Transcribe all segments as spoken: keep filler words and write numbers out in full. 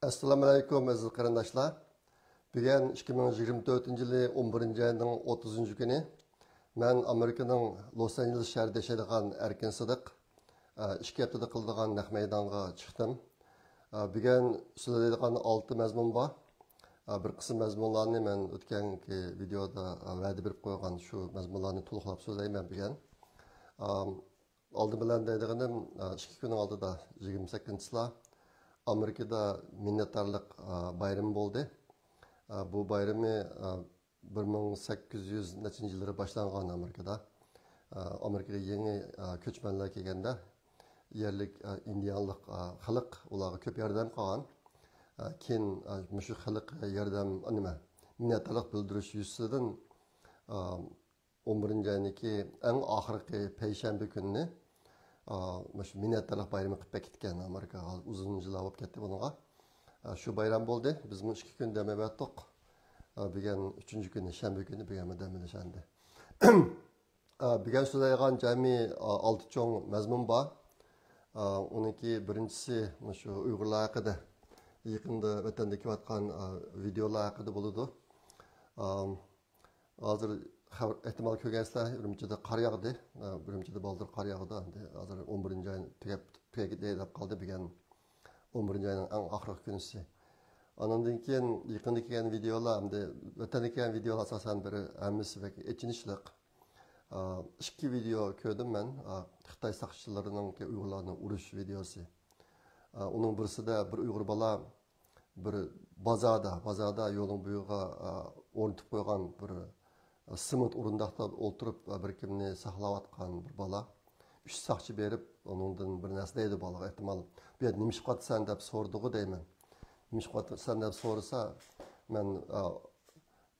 ئەسسالامۇئەلەيكۇم، ئەزىز قېرىنداشلار. بۈگۈن ئىككى مىڭ يىگىرمە تۆتىنچى يىلى ئون بىرىنچى ئاينىڭ ئوتتۇزىنچى كۈنى. مەن ئامېرىكىنىڭ لوس ئانژېلېس شەھىرىدە ياشايدىغان ئەركىن سىدىق. ئىككى ھەپتىدە قىلىدىغان نەق مەيدانغا چىقتىم. بۈگۈن سۆزلەيدىغان ئالتە مەزمۇن بار. بىر قىسىم مەزمۇنلارنى مەن ئۆتكەنكى ۋىدېيودا ۋەدە بېرىپ قويغان شۇ مەزمۇنلارنى تولۇقلاپ سۆزلەيمەن بۈگۈن. ئالدى بىلەن دەيدىغىنىم، ئىككى كۈننىڭ ئالدىدا، يىگىرمە سەككىزىنچى چىسلا، ئامېرىكىدا مىننەتدارلىق بايرىمى بولدى. بۇ بايرىمى بىر مىڭ سەككىز يۈز نەچچىنچى يىللىرى باشلانغان ئامېرىكىدا. ئامېرىكىغا يېڭى كۆچمەنلەر كەلگەندە، يەرلىك ئىندىيانلىق خەلق ئۇلارغا كۆپ ياردەم قىلغان. كېيىن مۇشۇ خەلق ياردەم، نېمە، مىننەتدارلىق بىلدۈرۈش يۈزىسىدىن ئون بىرىنچى ئاينىڭكى ئەڭ ئاخىرقى پەيشەنبە كۈنىنى، ئا، مۇشۇ مىننەتدارلىق بايرىمى قىلىپ بېكىتكەن ئامېرىكا. ھازىر ئۇزۇن يىللار بولۇپ كەتتى بۇنىڭغا. ئا، شۇ بايرام بولدى. بىزمۇ ئىككى كۈن دەم ئېلىۋەتتۇق. ئا، بۈگۈن ئۈچىنچى كۈنى، شەنبە كۈنى بۈگۈنمۇ دەم ئېلىش ئەمدى. ئا، بۈگۈن سۆزلەيدىغان جەمئىي، ئا، ئالتە چوڭ مەزمۇن بار. ئا، ئۇنىڭكى بىرىنچىسى مۇشۇ ئۇيغۇرلار ھەققىدە، يېقىندا ۋەتەندە كېلىۋاتقان، ئا، ۋىدېئولار ھەققىدە بولىدۇ. ئا، ھازىر خەۋەر، ئېھتىمال كۆرگەنسىلەر، ئۈرۈمچىدە قار ياغدى. ئە، ئۈرۈمچىدە بالدۇر قار ياغىدۇ. ئەمدى ھازىر ئون بىرىنچى ئاي تۈگەپ، تۈگەيدى دەپ قالدى بۈگۈن. ئون بىرىنچى ئاينىڭ ئەڭ ئاخىرقى كۈنىسى. ئانىڭدىن كېيىن يېقىندا كەلگەن ۋىدېئولار، ئەمدى ۋەتەندە كەلگەن ۋىدېئولار ئاساسەن بىر ھەممىسى بەك ئېچىنىشلىق. ئە، ئىككى ۋىدېئو كۆردۈم مەن. ئە، خىتاي ساقچىلىرىنىڭ ئۇيغۇرلارنى ئۇرۇش ۋىدېئوسى. ئە، ئۇنىڭ بىرسىدە بىر ئۇيغۇر بالا بىر بازاردا، بازاردا يولنىڭ بويىغا، ئا، ئورنىتىپ قويغان بىر، ئا، سېمونت ئورۇنداقتا ئولتۇرۇپ، ئا، بىر كىمنى ساقلاۋاتقان بىر بالا. ئۈچ ساقچى بېرىپ، ئۇنىڭدىن بىر نەرسە دەيدۇ بالىغا، ئېھتىمال، «بۇ يەردە نېمە ئىش قىلىۋاتىسەن؟» دەپ سورىدىغۇ دەيمەن. «نېمە ئىش قىلىۋاتىسەن؟» دەپ سورىسا، «مەن، ئا،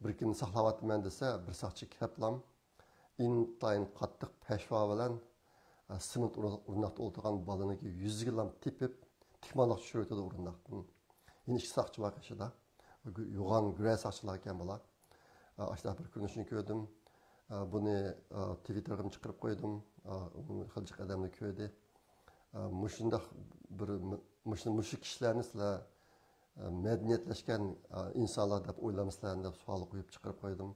بىر كىمنى ساقلاۋاتىمەن» دېسە، بىر ساقچى كەپلام، ئىنتايىن قاتتىق پەشۋا بىلەن، ئە، سېمونت ئورۇن-، ئورۇنداقتا ئولتۇرغان بالىنىڭكى يۈزىگىلا تېپىپ، تىكمانلىق چۈشۈرۈۋېتىدۇ ئورۇنداقتىن. يەنە ئىككى ساقچى بار قېشىدا. يوغان گۈرە ساقچىلار ئىكەن بۇلار. ئە، ئاشۇنداق بىر كۆرۈنۈشنى كۆردۈم. ئە، بۇنى، ئە، تىۋىتتېرغىمۇ چىقىرىپ قويدۇم. ئە، ئۇنى خېلى جىق ئادەملەر كۆردى. ئە، مۇشۇنداق بىر، مۇشۇ، مۇشۇ كىشىلەرنى سىلەر مەدەنىيەتلەشكەن ئىنسانلار دەپ ئويلامسىلەر دەپ سوئال قويۇپ چىقىرىپ قويدۇم.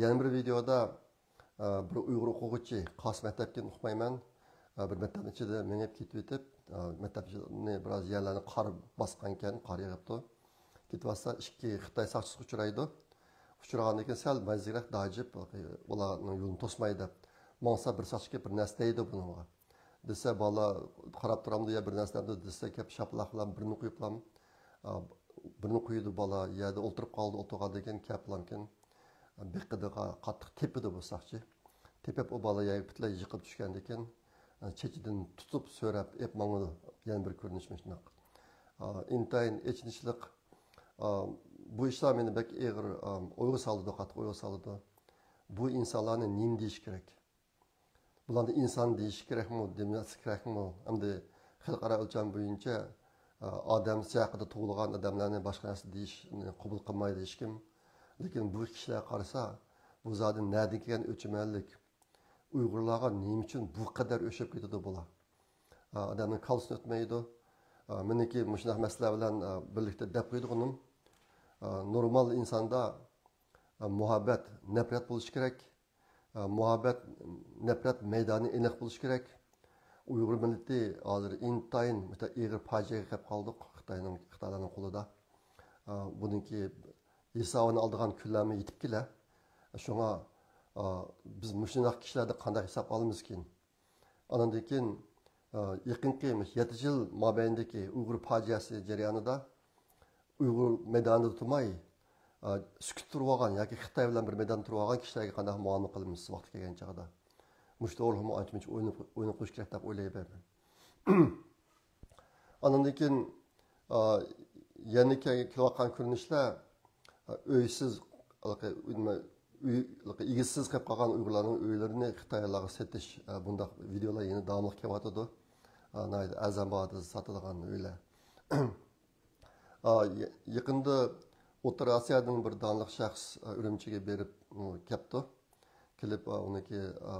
يەنە بىر ۋىدېودا بىر ئۇيغۇر ئوقۇغۇچى، قايسى مەكتەپكىنى ئۇقمايمەن، بىر مەكتەپنىڭ ئىچىدە مېڭىپ كېتىۋېتىپ، مەكتەپنى بىراز يەرلەرنى قار باسقانكەن، قار يېغىپتۇ. كېتىۋاتسا ئىككى خىتاي ساقچىسىغا ئۇچرايدۇ. ئۇچرىغاندىن كېيىن سەل مەززىگىرەك داجىپ، ئۇلارنىڭ يولىنى توسماي دەپ ماڭسا، بىر ساقچى كېلىپ بىر نەرسە دەيدۇ بۇنىڭغا. دېسە، بالا قاراپ تۇرامدۇ يا بىر نەرسە دەمدۇ دېسە، كەپ شاپىلاق بىلەن بىرنى قويۇپلام، ئا، بىرنى قويىدۇ بالا، يەردە ئولتۇرۇپ قالىدۇ، ئولتۇرغاندىن كېيىن كەپلامكىن، بېقىدىغا قاتتىق تېپىدۇ بۇ ساقچى. تېپىپ ئۇ بالا يەرگە پۈتۈنلەي يىقىلىپ چۈشكەندىن كېيىن، ئا، چېچىدىن تۇتۇپ سۆرەپ ئېپ ماڭىدۇ. يەنە بىر كۆرۈنۈش مۇشۇنداق. ئا، ئىنتايىن ئېچىنىشلىق. ئا، بۇ ئىشلار مېنى بەك ئېغىر، ئا، ئويغا سالىدۇ، قاتتىق ئويغا سالىدۇ. بۇ ئىنسانلارنى نېمە دېيىش كېرەك؟ بۇلارنى ئىنسان دېيىش كېرەكمۇ، دېمەسلىك كېرەكمۇ؟ ئەمدى خەلقئارا ئۆلچەم بويىچە، ئا، ئادەم سىياقىدا تۇغۇلغان ئادەملەرنى باشقا نەرسە دېيىشنى قوبۇل قىلمايدۇ ھېچكىم. لېكىن بۇ كىشىلەرگە قارىسا، بۇ زادى نەدىن كەلگەن ئۆچمەنلىك؟ ئۇيغۇرلارغا نېمە ئۈچۈن بۇ قەدەر ئۆچۈپ كېتىدۇ بۇلار؟ ئا، ئادەمنىڭ كاللىسىنى ئۆتمەيدۇ. ئا، مېنىڭكى مۇشۇنداق مەسىلە بىلەن، ئا، بىرلىكتە دەپ قويىدىغىنىم، ئا، نورمال ئىنساندا، ئا، مۇھەببەت، نەپرەت بولۇشى كېرەك. ئا، مۇھەببەت، نەپرەت مەيدانى ئېنىق بولۇشى كېرەك. ئۇيغۇر مىللىتى ھازىر ئىنتايىن بىر ئېغىر پاجىئەگە كەپ قالدۇق خىتاينىڭ، خىتايلارنىڭ قولىدا. ئا، بۇنىڭكى ھېسابىنى ئالىدىغان كۈنلەرمۇ يېتىپ كېلە. شۇڭا، ئا، بىز مۇشۇنداق كىشىلەردىن قانداق ھېساب ئالىمىزكىن؟ ئانىڭدىن كېيىن، ئا، يېقىنقى مۇشۇ يەتتە يىل مابەينىدىكى ئۇيغۇر پاجىئەسى جەريانىدا ئۇيغۇر مەيدانىدا تۇرماي، ئا، سۈكۈتتە تۇرۇۋالغان ياكى خىتاي بىلەن بىر مەيداندا تۇرۇۋالغان كىشىلەرگە قانداق مۇئامىلە قىلىمىز ۋاقتى كەلگەن چاغدا؟ مۇشۇ توغرىلىقمۇ ئانچە-مۇنچە ئويلىنىپ، ئويلىنىپ قويۇش كېرەك دەپ ئويلايمەن. ئانىڭدىن كېيىن، ئا، يەنە كە-، كېلىۋاتقان كۆرۈنۈشلەر، ئا، ئۆيسىز، ھېلىقى، نېمە، ئۆي، ھېلىقى ئىگىسىز قېلىپ قالغان ئۇيغۇرلارنىڭ ئۆيلىرىنى خىتايلارغا سېتىش، ئا، بۇنداق ۋىدېئولار يەنە داۋاملىق كېلىۋاتىدۇ. ئا، ناھايىتى ئەرزان باھادا ساتىدىغان ئۆيلەر. ئا، ي-، يېقىندا ئوتتۇرا ئاسىيادىن بىر داڭلىق شەخس، ئا، ئۈرۈمچىگە بېرىپ، ئۇ، كەپتۇ. كېلىپ، ئا، ئۇنىڭكى، ئا،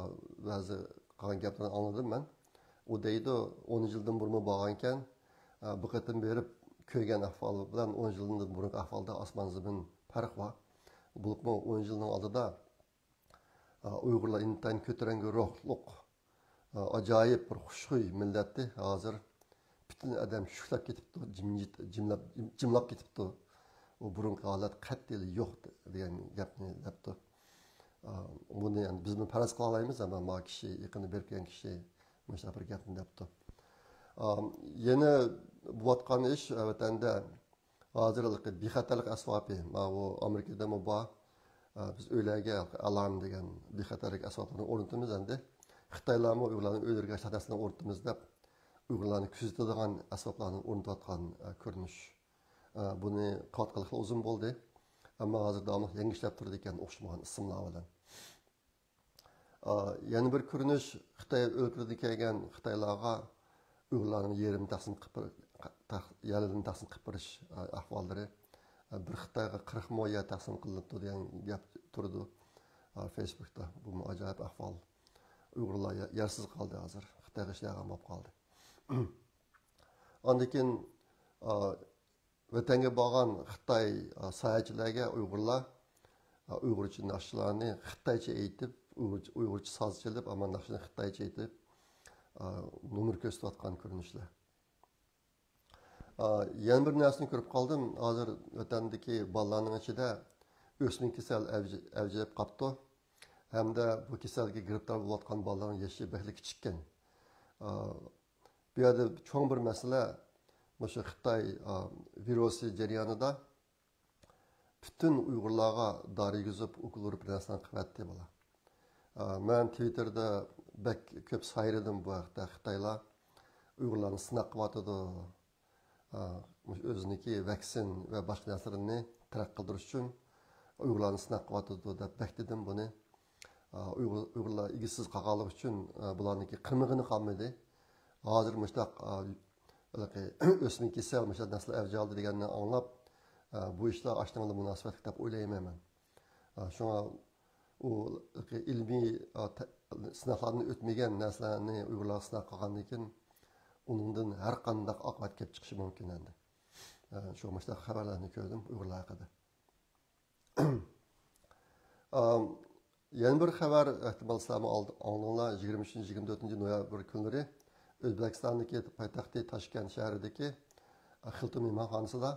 بەزى قىلغان گەپلىرىنى ئاڭلىدىم مەن. ئۇ دەيدۇ، ئون يىلدىن بۇرۇنمۇ بارغانىكەن، ئا، بۇ قېتىم بېرىپ كۆرگەن ئەھۋال بىلەن ئون يىلدىن بۇرۇنقى ئەھۋالدا ئاسمان زېمىن پەرق بار. بولۇپمۇ ئون يىلنىڭ ئالدىدا، ئا، ئۇيغۇرلار ئىنتايىن كۆتۈرەڭگۈ روھلۇق، ئا، ئاجايىپ بىر خۇشخۇي مىللەتتى. ھازىر پۈتۈن ئادەم شۈكلەپ كېتىپتۇ، جىمجىت، جىملاپ، جىملاپ كېتىپتۇ. ئۇ بۇرۇنقى ھالەت قەتئىيلا يوق دېگەن گەپنى دەپتۇ. ئا، بۇنى يەنى بىزمۇ پەرەز قىلالايمىز، ئەمما ما كىشى، يېقىندا بېرىپ كەلگەن كىشى مۇشۇنداق بىر گەپنى دەپتۇ. ئا، يەنە بولۇۋاتقان ئىش، ۋەتەندە ھازىر بىخەتەرلىك ئەسۋابى، ماۋۇ ئامېرىكىدىمۇ بار. ئا، بىز ئۆيلەرگە ئالارم دېگەن بىخەتەرلىك ئەسۋابلىرىنى ئورنىتىمىز ئەمدى. خىتايلارمۇ ئۇيغۇرلارنىڭ ئۆيلىرىگە ئاشۇنداق نەرسىلەرنى ئورنىتىمىز دەپ، ئۇيغۇرلارنى كۆزىتىدىغان ئەسۋابلارنى ئورنىتىۋاتقان، ئا، كۆرۈنۈش. ئا، بۇنى قىلىۋاتقىلى ئۇزۇن بولدى. ئەمما ھازىر داۋاملىق يېڭى ئىشلەپ تۇرىدىكەن ئوخشىمىغان ئىسىملار بىلەن. ئا، يەنە بىر كۆرۈنۈش، خىتاي ئۆلكىلىرىدىن كەلگەن خىتايلارغا ئۇيغۇرلارنىڭ يېرىمى تەقسىم قىلىپ بېرىش، تەق-، يەرلىرىنى تەقسىم قىلىپ بېرىش، ئا، ئەھۋاللىرى. ئا، بىر خىتايغا قىرىق مو يەر تەقسىم قىلىنىپتۇ دېگەن گەپ تۇرىدۇ، ئا، فېيسبۇكتا. بۇمۇ ئاجايىپ ئەھۋال. ئۇيغۇرلار يە-، يەرسىز قالدى ھازىر. خىتايغا ئىشلەيدىغان بولۇپ قالدى. ئاندىن كېيىن، ئا، ۋەتەنگە بارغان خىتاي، ئا، ساياھەتچىلەرگە ئۇيغۇرلار، ئا، ئۇيغۇرچە ناخشىلارنى خىتايچە ئېيتىپ، ئۇيغۇرچە، ئۇيغۇرچە ساز چېلىپ، ئەمما ناخشىنى خىتايچە ئېيتىپ، ئا، نومۇر كۆرسىتىۋاتقان كۆرۈنۈشلەر. ئا، يەنە بىر نەرسىنى كۆرۈپ قالدىم. ھازىر ۋەتەندىكى بالىلارنىڭ ئىچىدە ئۆسمە كېسەل ئەۋج-، ئەۋج ئېلىپ قاپتۇ. ھەمدە بۇ كېسەلگە گىرىپتار بولۇۋاتقان بالىلارنىڭ يېشى بەكلا كىچىككەن. ئا، بۇ يەردە چوڭ بىر مەسىلە، مۇشۇ خىتاي، ئا، ۋىرۇسى جەريانىدا پۈتۈن ئۇيغۇرلارغا دارا يېگۈزۈپ، ئوكۇل ئۇرۇپ، نەرسىلەرنى قىلىۋەتتى بۇلار. ئا، مەن تىۋىتتېردا بەك كۆپ سايرىدىم بۇ ھەقتە. خىتايلار ئۇيغۇرلارنى سىناق قىلىۋاتىدۇ. ئا، مۇشۇ ئۆزىنىكى ۋاكسىن ۋە باشقا نەرسىلىرىنى تەرەققىي قىلدۇرۇش ئۈچۈن ئۇيغۇرلارنى سىناق قىلىۋاتىدۇ دەپ بەك دېدىم بۇنى. ئا، ئۇيغۇر، ئۇيغۇرلار ئىگىسىز قالغانلىقى ئۈچۈن، ئا، بۇلارنىڭكى قىلمىغىنى قالمىدى. ھازىر مۇشۇنداق، ئا، ھېلىقى ئۆسمە كېسەل، مۇشۇنداق نەرسىلەر ئەۋج ئالدى دېگەننى ئاڭلاپ، ئا، بۇ ئىشلار ئاشۇنىڭ بىلەن مۇناسىۋەتلىك دەپ ئويلايمەن مەن. ئا، شۇڭا ئۇ ئىلمىي، ئا، تە-، سىناقلاردىن ئۆتمىگەن نەرسىلەرنى ئۇيغۇرلارغا سىناق قىلغاندىن كېيىن، ئۇنىڭدىن ھەر قانداق ئاقىۋەت كېلىپ چىقىشى مۇمكىن ئەمدى. ئا، شۇ مۇشۇنداق خەۋەرلەرنى كۆردۈم ئۇيغۇرلار ھەققىدە. ئام، يەنە بىر خەۋەر، ئېھتىمال سىلەرمۇ ئالد-، ئاڭلىدىڭلار، يىگىرمە ئۈچىنچى، يىگىرمە تۆتىنچى نويابىر كۈنلىرى ئۆزبېكىستاندىكى پايتەختى تاشكەنت شەھىرىدىكى خىلتون مېھمانخانىسىدا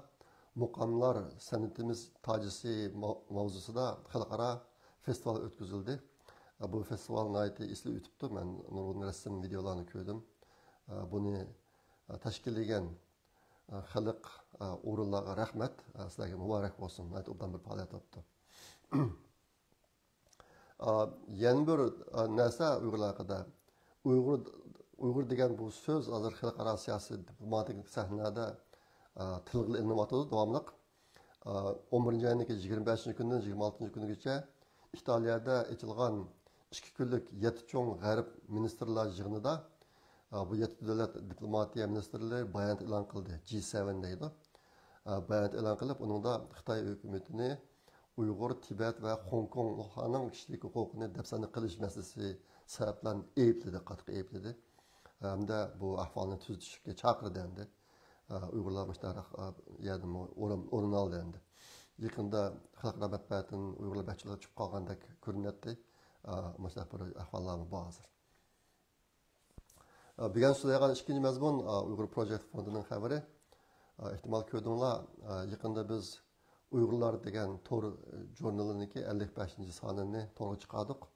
مۇقاملار سەنئىتىمىز تاجىسى ماۋ-، ماۋزۇسىدا خەلقئارا فېستىۋال ئۆتكۈزۈلدى. بۇ فېستىۋال ناھايىتى ئېسىل ئۆتۈپتۇ. مەن نۇرغۇن رەسىم، ۋىدېئولارنى كۆردۈم. بۇنى تەشكىللىگەن خەلق، ئورۇنلارغا رەھمەت، سىلەرگە مۇبارەك بولسۇن. ناھايىتى ئوبدان بىر پائالىيەت بوپتۇ. ئا، يەنە بىر، ئا، نەرسە ئۇيغۇرلار ھەققىدە. ئۇيغۇر، ئۇيغۇر دېگەن بۇ سۆز ھازىر خەلقئارا سىياسىي دىپلوماتىك سەھنىلەردە، ئا، تىلغا ئېلىنىۋاتىدۇ داۋاملىق. ئا، ئون بىرىنچى ئاينىڭكى يىگىرمە بەشىنچى كۈنىدىن يىگىرمە ئالتىنچى كۈنىگىچە ئىتالىيەدە ئېچىلغان ئىككى كۈنلۈك يەتتە چوڭ غەرب مىنىستىرلار يىغىنىدا، ئا، بۇ يەتتە دۆلەت دىپلوماتىيە مىنىستىرلىرى بايانات ئېلان قىلدى. جى سەۋەن دەيدۇ. ئا، بايانات ئېلان قىلىپ، ئۇنىڭدا خىتاي ھۆكۈمىتىنى ئۇيغۇر، تىبەت ۋە خوڭكوڭلۇقلارنىڭ كىشىلىك ھوقۇقىنى دەپسەندە قىلىش مەسىلىسى سەۋەبلەن ئەيىبلىدى، قاتتىق ئەيىبلىدى. ھەمدە بۇ ئەھۋالنى تۈزىتىشكە چاقىردى ئەمدى. ئۇيغۇرلار مۇشۇنداق يەردىمۇ ئورۇن، ئورۇن ئالدى ئەمدى. يېقىندا خەلقئارا مەنپەئەتتىن ئۇيغۇرلار بەك چۆلگە چۈشۈپ قالغاندەك كۆرۈنەتتى. مۇشۇنداق بىر ئەھۋاللارمۇ بار ھازىر. بۈگۈن سۆزلەيدىغان ئىككىنچى مەزمۇن، ئۇيغۇر پروجېكت فوندىنىڭ خەۋىرى. ئېھتىمال كۆردۈڭلار، يېقىندا بىز ئۇيغۇرلار دېگەن تور ژۇرنىلىنىڭكى ئەللىك بەشىنچى سانىنى تورغا چىقاردۇق.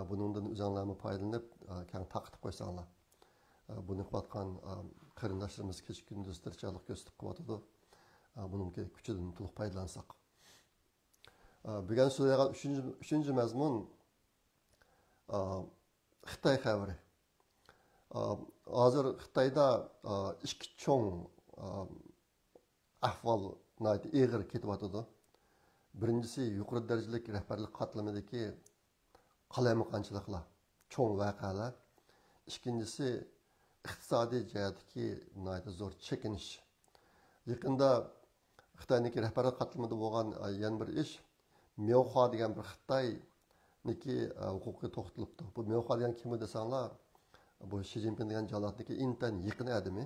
بۇنىڭدىن ئۆزۈڭلارمۇ پايدىلىنىپ، كەڭ تارقىتىپ قويساڭلار. بۇنى قىلىۋاتقان قېرىنداشلىرىمىز كېچە كۈندۈز تىرىشچانلىق كۆرسىتىپ قىلىۋاتىدۇ. بۇنىڭكى كۈچىدىن تولۇق پايدىلانساق. بۈگۈن سۆزلەيدىغان ئۈچىنچى، ئۈچىنچى مەزمۇن، ئا، خىتاي خەۋىرى. ئا، ھازىر خىتايدا، ئا، ئىككى چوڭ، ئا، ئەھۋال ناھايىتى ئېغىر كېتىۋاتىدۇ. بىرىنچىسى، يۇقىرى دەرىجىلىك رەھبەرلىك قاتلىمىدىكى قالايمىقانچىلىقلار، چوڭ ۋەقەلەر. ئىككىنچىسى، ئىقتىسادىي جەھەتتىكى ناھايىتى زور چېكىنىش. يېقىندا خىتاينىڭكى رەھبەرلىك قاتلىمىدا بولغان، ئە، يەنە بىر ئىش، مياۋخۇا دېگەن بىر خىتاينىڭكى، ئە، ھوقۇقى توختىلىپتۇ. بۇ مياۋخۇا دېگەن كىم دېسەڭلار، بۇ شى جىنپىڭ دېگەن جاللاتنىڭكى ئىنتايىن يېقىن ئادىمى.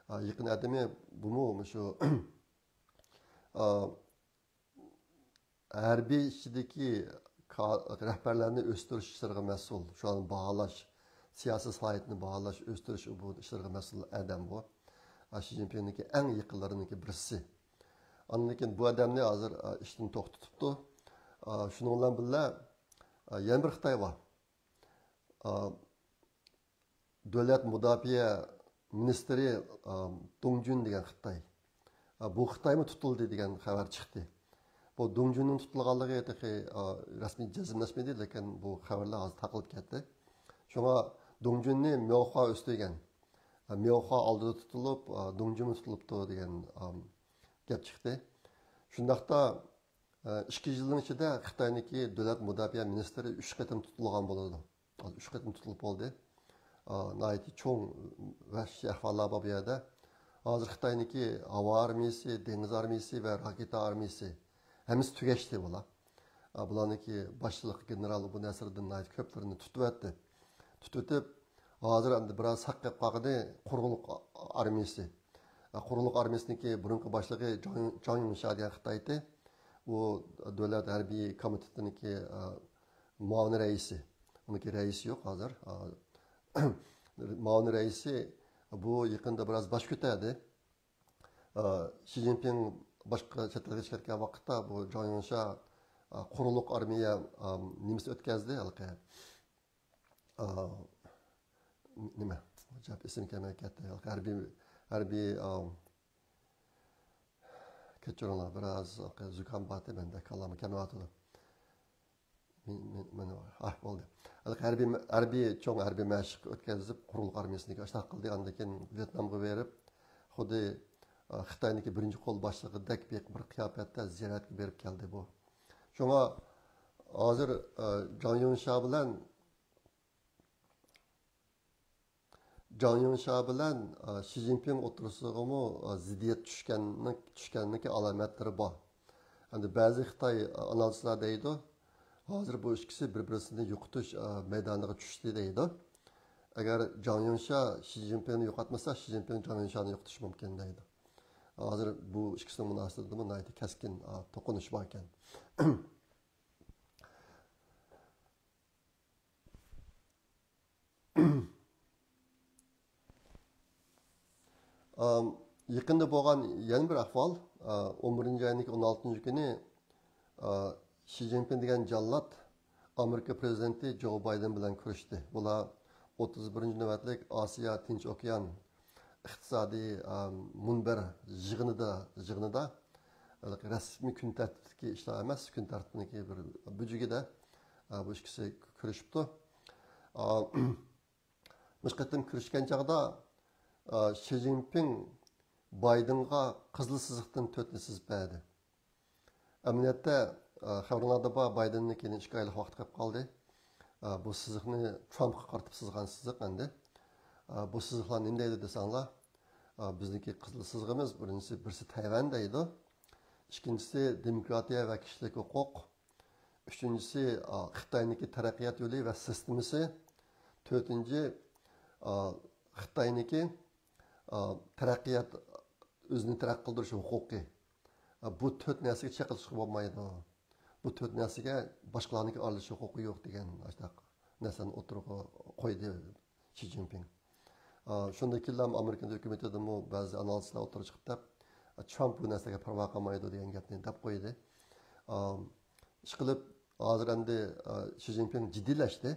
ئا، يېقىن ئەتىمى بۇمۇ مۇشۇ، ئا، ھەربىي ئىچىدىكى كا-، رەھبەرلەرنى ئۆستۈرۈش ئىشلىرىغا مەسئۇل، شۇلارنى باھالاش، سىياسىي سالاھىيىتىنى باھالاش، ئۆستۈرۈش بۇ ئىشلىرىغا مەسئۇل ئادەم بۇ. ئا، شى جىنپىڭنىڭكى ئەڭ يېقىنلىرىنىڭكى بىرسى. ئاندىن كېيىن بۇ ئادەمنى ھازىر، ئا، ئىشتىن توختىتىپتۇ. ئا، شۇنىڭ بىلەن بىللە، ئا، يەنە بىر خىتاي بار. ئا، دۆلەت مۇداپىئە مىنىستىرى، ئا، دۇڭ جۈن دېگەن خىتاي. ئا، بۇ خىتايمۇ تۇتۇلدى دېگەن خەۋەر چىقتى. بۇ دۇڭ جۈننىڭ تۇتۇلغانلىقى تېخى، ئا، رەسمىي جەزملەشمىدى، لېكىن بۇ خەۋەرلەر ھازىر تارقىلىپ كەتتى. شۇڭا دۇڭ جۈننى مياۋخۇا ئۆستۈرگەن. ئا، مياۋخۇا ئالدىدا تۇتۇلۇپ، ئا، دۇڭ جۈنمۇ تۇتۇلۇپتۇ دېگەن، ئا، گەپ چىقتى. شۇنداقتا، ئا، ئىككى يىلنىڭ ئىچىدە خىتاينىڭكى دۆلەت مۇداپىئە مىنىستىرى ئۈچ قېتىم تۇتۇلغان بولىدۇ. ھازىر ئۈچ قېتىم تۇتۇلۇپ بولدى. ئا، ناھايىتى چوڭ ۋەھشىي ئەھۋاللار بار بۇ يەردە. ھازىر خىتاينىڭكى ھاۋا ئارمىيىسى، دېڭىز ئارمىيىسى ۋە راكېتا ئارمىيىسى ھەممىسى تۈگەشتى بۇلار. ئا، بۇلارنىڭكى باشلىق گېنېرال ئەبۇ نەسىردىن ناھايىتى كۆپلىرىنى تۇتۇۋەتتى. تۇتۇۋېتىپ، ھازىر ئەمدى بىراز ساق قېلىپ قالغىنى قۇرۇقلۇق ئارمىيىسى. ئا، قۇرۇقلۇق ئارمىيىسىنىڭكى بۇرۇنقى باشلىقى جاڭ، جاڭ يۇڭشا دېگەن خىتاي ئىدى. ئۇ دۆلەت ھەربىي كومىتېتىنىڭكى، ئا، مۇئاۋىن رەئىسى. ئۇنىڭكى رەئىسى يوق ھازىر. ئا، مۇئاۋىن رەئىسى بۇ يېقىندا بىراز باش كۆتەردى. ئا، شى جىنپىڭ باشقا چەت ئەلگە چىقىپ كەتكەن ۋاقىتتا بۇ جاڭ يۇڭشا، ئا، قۇرۇقلۇق ئارمىيە، ئا، نېمىسى ئۆتكەزدى ھېلىقى. ئا، نېمە؟ ئەجەب ئېسىمگە كەلمەي كەتتى. ھېلىقى ھەربىي، ھەربىي، ئا، كەچۈرۈڭلار، بىراز زۇكام بارتى مەندە، كاللامغا كەلمەيۋاتىدۇ. مەن، مەن، مەن، ئاھ، بولدى. ھەربىي، ھەربىي، چوڭ ھەربىي مەشىق ئۆتكۈزۈپ، قۇرۇقلۇق ئارمىيىسىنى ئاشتاق قىلدى. ئاندىن كېيىن ۋيېتنامغا بېرىپ، خۇددى، ئا، خىتاينىڭكى بىرىنچى قول باشلىقىدەك بىر، بىر قىياپەتتە زىيارەتكە بېرىپ كەلدى بۇ. شۇڭا ھازىر، ئا، جاڭ يۇڭشا بىلەن جاڭ يۇڭشا بىلەن، ئا، شى جىنپىڭ ئوتتۇرىسىغىمۇ، ئا، زىددىيەت چۈشكەننىڭ، چۈشكەننىڭكى ئالامەتلىرى بار. ئەمدى بەزى خىتاي، ئا، ئانالىزچىلار دەيدۇ، ھازىر بۇ ئىككىسى بىر-بىرسىنى يوقىتىش، ئا، مەيدانىغا چۈشتى دەيدۇ. ئەگەر جاڭ يۇڭشا شى جىنپىڭنى يوقاتمىسا، شى جىنپىڭ جاڭ يۇڭشانى يوقىتىشى مۇمكىن دەيدۇ. ھازىر بۇ ئىككىسىنىڭ مۇناسىۋىتىدىمۇ ناھايىتى كەسكىن، ئا، توقۇنۇش باركەن. ئام، يېقىندا بولغان يەنە بىر ئەھۋال، ئا، ئون بىرىنچى ئاينىڭ ئون ئالتىنچى كۈنى، ئا، شى جىنپىڭ دېگەن جاللات ئامېرىكا پىرېزىدېنتى جو بايدېن بىلەن كۆرۈشتى. بۇلار ئوتتۇز بىرىنچى نۆۋەتلىك ئاسىيا تىنچ ئوكيان ئىقتىسادىي، ئا، مۇنبەر يىغىنىدا، يىغىنىدا، ھېلىقى رەسمىي كۈن تەرتىپتىكى ئىشلار ئەمەس، كۈن تەرتىپىنىڭكى بىر بۈجۈكىدە، ئا، بۇ ئىككىسى كۆرۈشۈپتۇ. ئا، مۇشۇ قېتىم كۆرۈشكەن چاغدا، ئا، شى جىنپىڭ بايدېنغا قىزىل سىزىقتىن تۆتنى سىزىپ بەردى. ئەمەلىيەتتە، ئا، خەۋىرىڭلاردا بار، بايدېندىن كېيىن ئىككى ئايلىق ۋاقىت قېلىپ قالدى. ئا، بۇ سىزىقنى ترامپقا قارىتىپ سىزغان سىزىق ئەمدى. ئا، بۇ سىزىقلار نېمە دەيدۇ دېسەڭلار، ئا، بىزنىڭكى قىزىل سىزىقىمىز بىرىنچىسى، بىرسى تەيۋەن دەيدۇ. ئىككىنچىسى دېموكراتىيە ۋە كىشىلىك ھوقۇق. ئۈچىنچىسى، ئا، خىتاينىڭكى تەرەققىيات يولى ۋە سىستېمىسى. تۆتىنچى، ئا، خىتاينىڭكى، ئا، تەرەققىيات، ئۆزىنى تەرەققىي قىلدۇرۇش ھوقۇقى. ئا، بۇ تۆت نەرسىگە چېقىلىشقا بولمايدۇ. بۇ تۆت نەرسىگە باشقىلارنىڭكى ئارىلىشىش ھوقۇقى يوق دېگەن ئاشۇنداق نەرسىنى ئوتتۇرىغا قويدى شى جىنپىڭ. ئا، شۇندىن كېيىنلا ئامېرىكا ھۆكۈمىتىدىمۇ بەزى ئانالىزچىلار ئوتتۇرىغا چىقىپ دەپ، ترامپ بۇ نەرسىلەرگە پەرۋا قىلمايدۇ دېگەن گەپنى دەپ قويدى. ئا، ئىشقىلىپ، ھازىر ئەمدى، ئا، شى جىنپىڭ جىددىيلەشتى.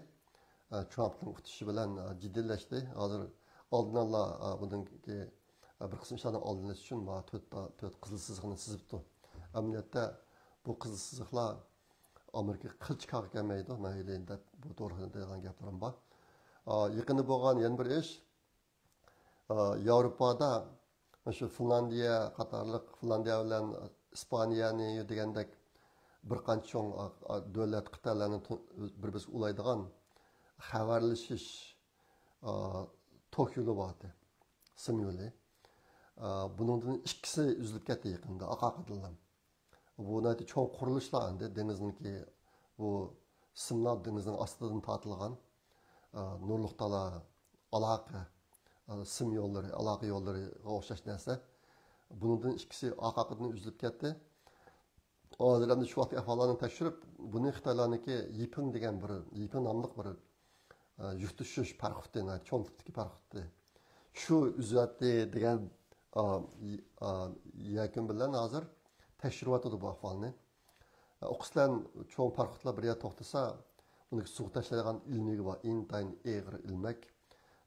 ئا، ترامپنىڭ ئۇتۇشى بىلەن، ئا، جىددىيلەشتى. ھازىر ئالدىن ئالا، ئا، بۇنىڭكى، ئا، بىر قىسىم ئىشلارنى ئالدىن ئېلىش ئۈچۈن مانا تۆت، تۆت قىزىل سىزىقنى سىزىپتۇ. ئەمەلىيەتتە بۇ قىزىل سىزىقلار ئامېرىكا قىلچە كارغا كەلمەيدۇ، مەيلى دەپ بۇ توغرىلىق دەيدىغان گەپلىرىم بار. ئا، يېقىندا بولغان يەنە بىر ئىش، ئا، ياۋروپادا مۇشۇ فىنلاندىيە قاتارلىق، فىنلاندىيە بىلەن ئىسپانىيەنى دېگەندەك بىر قانچە چوڭ، ئا، ئا، دۆلەت، قىتئەلەرنى تو-، بىر-بىرسىگە ئۇلايدىغان خەۋەرلىشىش، ئا، توك يولى بارتى، سىم يولى. ئا، بۇنىڭدىن ئىككىسى ئۈزۈلۈپ كەتتى يېقىندا، ئارقا-ئارقىدىنلا. بۇ ناھايىتى چوڭ قۇرۇلۇشلار ئەمدى دېڭىزنىڭكى، بۇ سىملار دېڭىزنىڭ ئاستىدىن تارتىلغان، ئا، نۇرلۇق تالا ئالاقە، ئا، سىم يوللىرى، ئالاقە يوللىرىغا ئوخشاش نەرسە. بۇنىڭدىن ئىككىسى ئارقا-ئارقىدىن ئۈزۈلۈپ كەتتى. ھازىر ئەمدى شۇ ۋاقىتتىكى ئەھۋاللارنى تەكشۈرۈپ، بۇنى خىتايلارنىڭكى يىپىڭ دېگەن بىر، يىپىڭ ناملىق بىر، ئا، يۈك تاشۇش پاراخوتى، ناھايىتى چوڭ تىپتىكى پاراخوتى. شۇ ئۈزۈۋەتتى دېگەن، ئا، ي-، ئا، يەكۈن بىلەن ھازىر تەكشۈرۈۋاتىدۇ بۇ ئەھۋالنى. ئوقۇسىلەن چوڭ پاراخوتلار بىر يەردە توختىسا، ئۇنىڭ سۇغا تاشلايدىغان ئىلمىكى بار، ئىنتايىن ئېغىر ئىلمەك.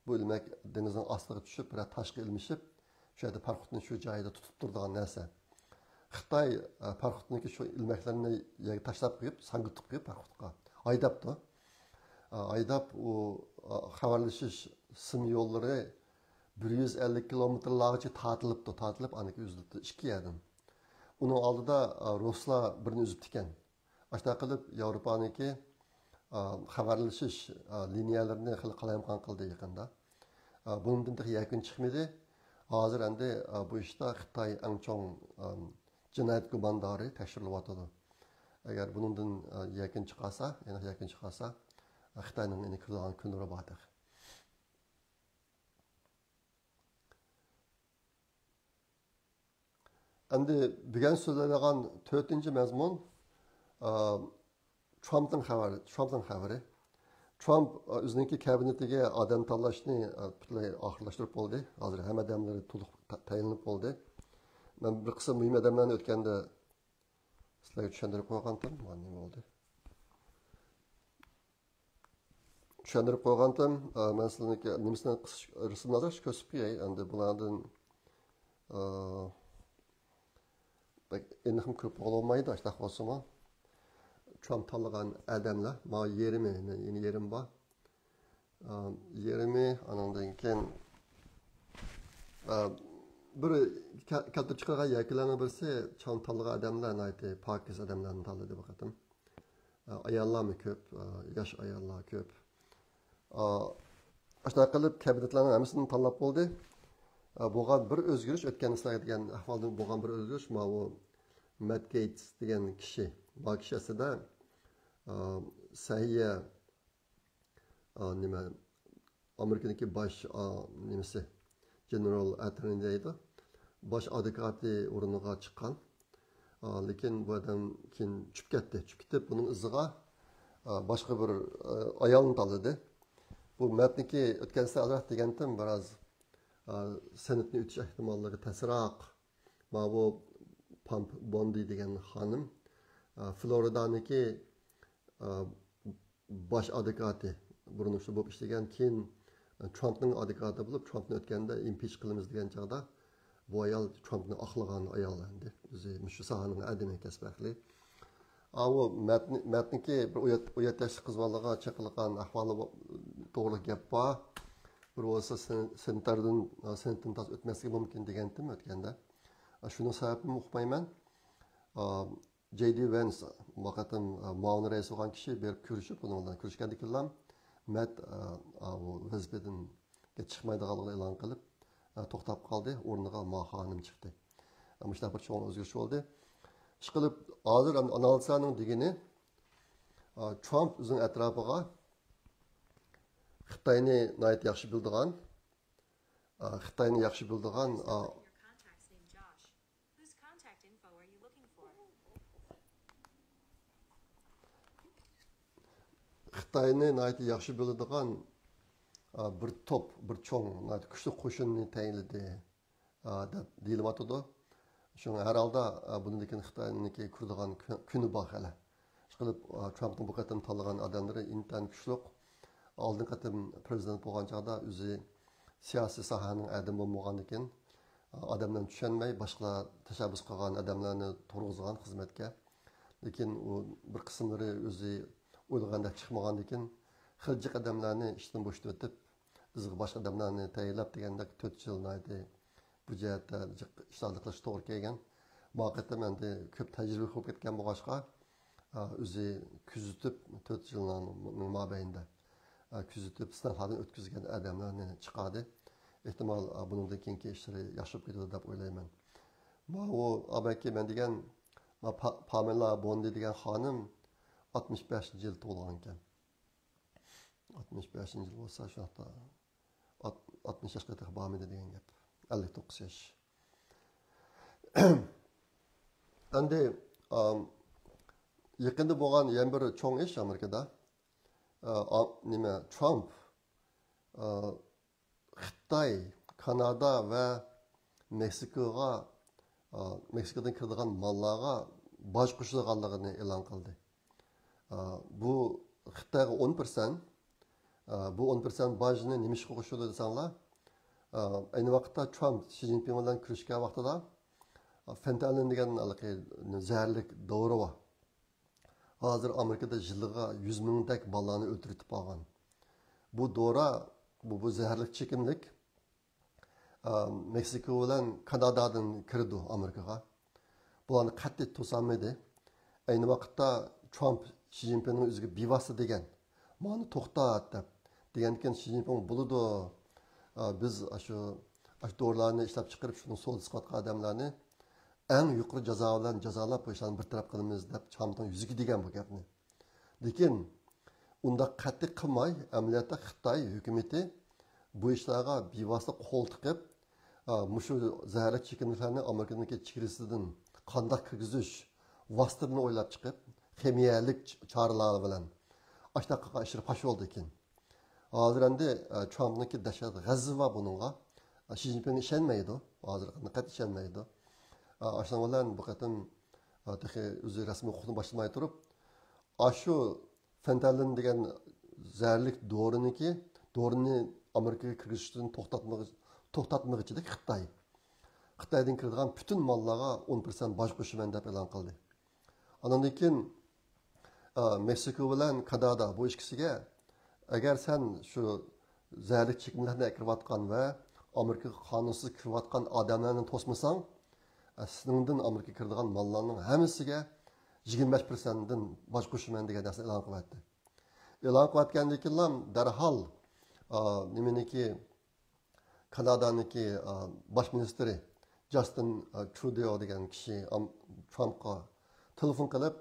بۇ ئىلمەك دېڭىزنىڭ ئاستىغا چۈشۈپ، بىرەر تاشقا ئىلمىشىپ، شۇ يەردە پاراخوتنى شۇ جايىدا تۇتۇپ تۇرىدىغان نەرسە. خىتاي، ئە، پاراخوتنىڭكى شۇ ئىلمەكلىرىنى يەرگە تاشلاپ قويۇپ، ساڭگىلىتىپ قويۇپ پاراخوتقا ھايداپتۇ. ئە، ھايداپ، ئۇ، ئە، خەۋەرلىشىش سىم يوللىرى بىر يۈز ئەللىك كىلومېتىرلارغىچە تارتىلىپتۇ، تارتىلىپ، ئاندىن كېيىن ئۈزۈلۈپتۇ ئىككى يەردىن. ئۇنىڭ ئالدىدا، ئا، رۇسلار بىرنى ئۈزۈپتىكەن. ئاشۇنداق قىلىپ، ياۋروپانىڭكى، ئا، خەۋەرلىشىش، ئا، لىنىيەلىرىنى خېلى قالايمىقان قىلدى يېقىندا. ئا، بۇنىڭدىن تېخى يەكۈن چىقمىدى. ھازىر ئەمدى، ئا، بۇ ئىشتا خىتاي ئەڭ چوڭ، ئا، جىنايەت گۇماندارى تەكشۈرۈلۈۋاتىدۇ. ئەگەر بۇنىڭدىن، ئا، يەكۈن چىقارسا، ئېنىق يەكۈن چىقارسا، ئا، خىتاينىڭ ئېنىق كۆرىدىغان كۈنلىرى بار تېخى. ئەمدى بۈگۈن سۆزلەيدىغان تۆتىنچى مەزمۇن، ئا، ترامپنىڭ خەۋىرى، ترامپنىڭ خەۋىرى. ترامپ، ئا، ئۆزىنىڭكى كابىنېتىگە ئادەم تاللاشنى، ئا، پۈتۈنلەي ئاخىرلاشتۇرۇپ بولدى. ھازىر ھەممە ئادەملىرى تولۇق تا-، تەيىنلىنىپ بولدى. مەن بىر قىسىم مۇھىم ئادەملەرنى ئۆتكەندە سىلەرگە چۈشەندۈرۈپ قويغانتىم. مانا نېمە بولدى. چۈشەندۈرۈپ قويغانتىم. ئا، مەن سىلەرنىڭكى نېمىسىنى قىسقىچە رەسىمنى ئازراق كۆرسىتىپ قوياي. ئەمدى بۇلاردىن، ئا، بەك ئېنىقمۇ كۆرۈپ بولغىلى بولمايدۇ، ئاشۇنداق بولسىمۇ. ترامپ تاللىغان ئادەملەر، ماۋۇ يېرىمى، يەنە يېرىم بار. ئا، يېرىمى، ئانىڭدىن كېيىن، ئا، بىر كە-، كەلتۈرۈپ چىقارغان يەكۈنلەرنىڭ بىرسى، ترامپ تاللىغان ئادەملەر ناھايىتى پاكىز ئادەملەرنى تاللىدى بۇ قېتىم. ئاياللارمۇ كۆپ، ياش ئاياللار كۆپ. ئاشۇنداق قىلىپ، كابىنېتلارنىڭ ھەممىسىنى تاللاپ بولدى. بولغان بىر ئۆزگىرىش، ئۆتكەندە سىلەرگە دېگەن ئەھۋالدىن بولغان بىر ئۆزگىرىش، ماۋۇ مەت گېيتس دېگەن كىشى. ما كىشى ئەسلىدە، سەھىيە، نېمە، ئامېرىكىدىكى باش، نېمىسى، جېنېرال ئەتتېرنى دەيدۇ. باش ئادۋوكاتى ئورنىغا چىققان. لېكىن بۇ ئادەم كېيىن چۈشۈپ كەتتى. چۈشۈپ كېتىپ، بۇنىڭ ئىزىغا، باشقا بىر، ئايالنى تاللىدى. بۇ مەتنىكى ئۆتكەن سەپەر ئازراق دېگەنتىم، بىراز، سېناتنى ئۆتۈش ئېھتىماللىقى تەسراق. ماۋۇ پامپ بوندى دېگەن خانىم، فلورىدانىكى، باش ئادۋوكاتى، بۇرۇن شۇ بولۇپ ئىشلىگەن، كېيىن ترامپنىڭ ئادۋوكاتى بولۇپ، ترامپنى ئۆتكەندە ئىمپىچ قىلىمىز دېگەن چاغدا، بۇ ئايال ترامپنى ئاقلىغان ئايال ئەمدى. ئۆزى مۇشۇ ساھەنىڭ ئادىمى، كەسپى ئەھلى. ئاۋۇ مەتنى-، مەتنىكى بىر ئۇيات-، ئۇيات ياشلىق قىز بالىغا چېقىلغان ئەھۋالى بو-، توغرىلىق گەپ بار. بىر بولسا سېن-، سېناتتىن، سېناتتىن تاس ئۆتمەسلىكى مۇمكىن دېگەنتىم ئۆتكەندە. شۇنىڭ سەۋەبىنىمۇ ئۇقمايمەن. جەي دى ۋېنس، بۇ قېتىم، ئە، مۇئاۋىن رەئىس بولغان كىشى بېرىپ كۆرۈشۈپ، بۇنىڭ بىلەن كۆرۈشكەندىن كېيىنلا مەت، ئە، ئاۋۇ ۋەزىپىدىن چىقمايدىغانلىقىنى ئېلان قىلىپ، ئە، توختاپ قالدى. ئورنىغا ما خانىم چىقتى. ئە، مۇشۇنداق بىر چوڭ ئۆزگىرىش بولدى. ئىشقىلىپ، ھازىر ئەمدى ئانالىزلارنىڭ دېگىنى، ئە، ترامپ ئۆزىنىڭ ئەتراپىغا خىتاينى ناھايىتى ياخشى بىلىدىغان، ئا، خىتاينى ياخشى بىلىدىغان، ئا، خىتاينى ناھايىتى ياخشى بىلىدىغان، ئا، بىر توپ، بىر چوڭ، ناھايىتى كۈچلۈك قوشۇننى تەيىنلىدى، ئا، دەپ دېيىلىۋاتىدۇ. شۇڭا ھەر ھالدا، ئا، بۇنىڭدىن كېيىن خىتاينىڭكى كۆرىدىغان كۈ-، كۈنى بار خېلى. ئىشقىلىپ، ئا، ترامپنىڭ بۇ قېتىم تاللىغان ئادەملىرى ئىنتايىن كۈچلۈك. ئالدىنقى قېتىم پرېزىدېنت بولغان چاغدا ئۆزى سىياسىي ساھەنىڭ ئادىمى بولمىغاندىكىن، ئا، ئادەملەرنى چۈشەنمەي، باشقىلار تەشەببۇس قىلغان ئادەملەرنى تۇرغۇزغان خىزمەتكە. لېكىن ئۇ بىر قىسىملىرى ئۆزى ئويلىغاندەك چىقمىغاندىكىن، خېلى جىق ئادەملەرنى ئىشتىن بوشىتىۋېتىپ، ئىزىغا باشقا ئادەملەرنى تەيىنلەپ دېگەندەك تۆت يىل ناھايىتى بۇ جەھەتتە جىق ئىشلارنى قىلىشقا توغرا كەلگەن. ما قېتىم ئەمدى كۆپ تەجرىبە بولۇپ كەتكەن بولغاچقا، ئا، ئۆزى كۆزىتىپ، تۆت يىلنىڭ مابەينىدە، ئا، كۆزىتىپ، سىناقلاردىن ئۆتكۈزگەن ئادەملەرنى چىقاردى. ئېھتىمال، ئا، بۇنىڭدىن كېيىنكى ئىشلىرى ياخشى بولۇپ كېتىدۇ دەپ ئويلايمەن. ماۋۇ، ئا، بەلكى مەن دېگەن، ما-، پا-، پامېلا بوندى دېگەن خانىم ئاتمىش بەشىنچى يىل تۇغۇلغانىكەن. ئاتمىش بەشىنچى يىل بولسا، شۇ ۋاقىتتا ئات-، ئاتمىش ياشقا تېخى بارمىدى دېگەن گەپ. ئەللىك توققۇز ياش. ئەمدى، ئام، يېقىندا بولغان يەنە بىر چوڭ ئىش ئامېرىكىدا. ئا، ئا، نېمە، ترامپ، ئا، خىتاي، كانادا ۋە مېكسىكوغا، ئا، مېكسىكودىن كىرىدىغان ماللارغا باج قوشىدىغانلىقىنى ئېلان قىلدى. ئا، بۇ خىتايغا ئون پىرسەنت. ئا، بۇ ئون پىرسەنت باجنى نېمە ئىشقا قوشىدۇ دېسەڭلار، ئا، ئەينى ۋاقىتتا ترامپ شى جىنپىڭ بىلەن كۆرۈشكەن ۋاقتىدا، ئا، فېنتانىل دېگەن ھېلىقى زەھەرلىك دورا بار. ھازىر ئامېرىكىدا يىلىغا يۈز مىڭدەك بالىلارنى ئۆلتۈرۈۋېتىپ قالغان. بۇ دورا، بۇ، بۇ زەھەرلىك چېكىملىك، ئا، مېكسىكو بىلەن كانادادىن كىرىدۇ ئامېرىكىغا. بۇلارنى قەتئىي توسالمىدى. ئەينى ۋاقىتتا ترامپ شى جىنپىڭنىڭ ئۆزىگە بىۋاسىتە دېگەن، مانا توختات دەپ دېگەندىكىن، شى جىنپىڭ بولىدۇ، ئا، بىز ئاشۇ، ئاشۇ دورىلارنى ئىشلەپ چىقىرىپ، شۇنىڭ سودىسى قىلىۋاتقان ئادەملەرنى ئەڭ يۇقىرى جازا بىلەن جازالاپ، بۇ ئىشلارنى بىر تەرەپ قىلىمىز دەپ ترامپنىڭ يۈزىگە دېگەن بۇ گەپنى. لېكىن ئۇنداق قەتئىي قىلماي، ئەمەلىيەتتە خىتاي ھۆكۈمىتى بۇ ئىشلارغا بىۋاسىتە قول تىقىپ، ئا، مۇشۇ زەھەرلىك چېكىملىكلەرنى ئامېرىكىنىڭكى چېگرىسىدىن قانداق كىرگۈزۈش ۋاسىتىلىرىنى ئويلاپ چىقىپ، خىمىيەلىك چارىلەر بىلەن ئاشۇنداق قىلغان ئىشلىرى پاش بولدى كېيىن. ھازىر ئەمدى، ئە، ترامپنىڭكى دەھشەت غەزىپى بار بۇنىڭغا. ئە، شى جىنپىڭ ئىشەنمەيدۇ. ھازىرقى قەتئىي ئىشەنمەيدۇ. ئە، ئاشۇنىڭ بىلەن بۇ قېتىم، ئە، تېخى ئۆزى رەسمىي ھوقۇقنى باشلىماي تۇرۇپ، ئاشۇ فېنتانىل دېگەن زەھەرلىك دورىنىڭكى، دورىنى ئامېرىكىغا كىرگۈزۈشتىن توختاتمىغ-، توختاتمىغۇچىدەك خىتاي. خىتايدىن كىرىدىغان پۈتۈن ماللارغا ئون پىرسەنت باج قوشىمەن دەپ ئېلان قىلدى. ئاندىن كېيىن، ئا، مېكسىكو بىلەن كانادا بۇ ئىككىسىگە، ئەگەر سەن شۇ زەھەرلىك چېكىملىكلەرنى ئەكىرىۋاتقان ۋە ئامېرىكىغا قانۇنسىز كىرىۋاتقان ئادەملەرنى توسمىساڭ، ئە، سېنىڭدىن ئامېرىكىغا كىرىدىغان ماللارنىڭ ھەممىسىگە يىگىرمە بەش پىرسەنتتىن باج قوشىمەن دېگەن نەرسىنى ئېلان قىلىۋەتتى. ئېلان قىلىۋەتكەندىن كېيىنلا دەرھال، ئا، نېمىنىڭكى، كانادانىڭكى، ئا، باش مىنىستىرى جاستىن، ئا، ترۇدېئو دېگەن كىشى ئام-، ترامپقا تېلېفون قىلىپ،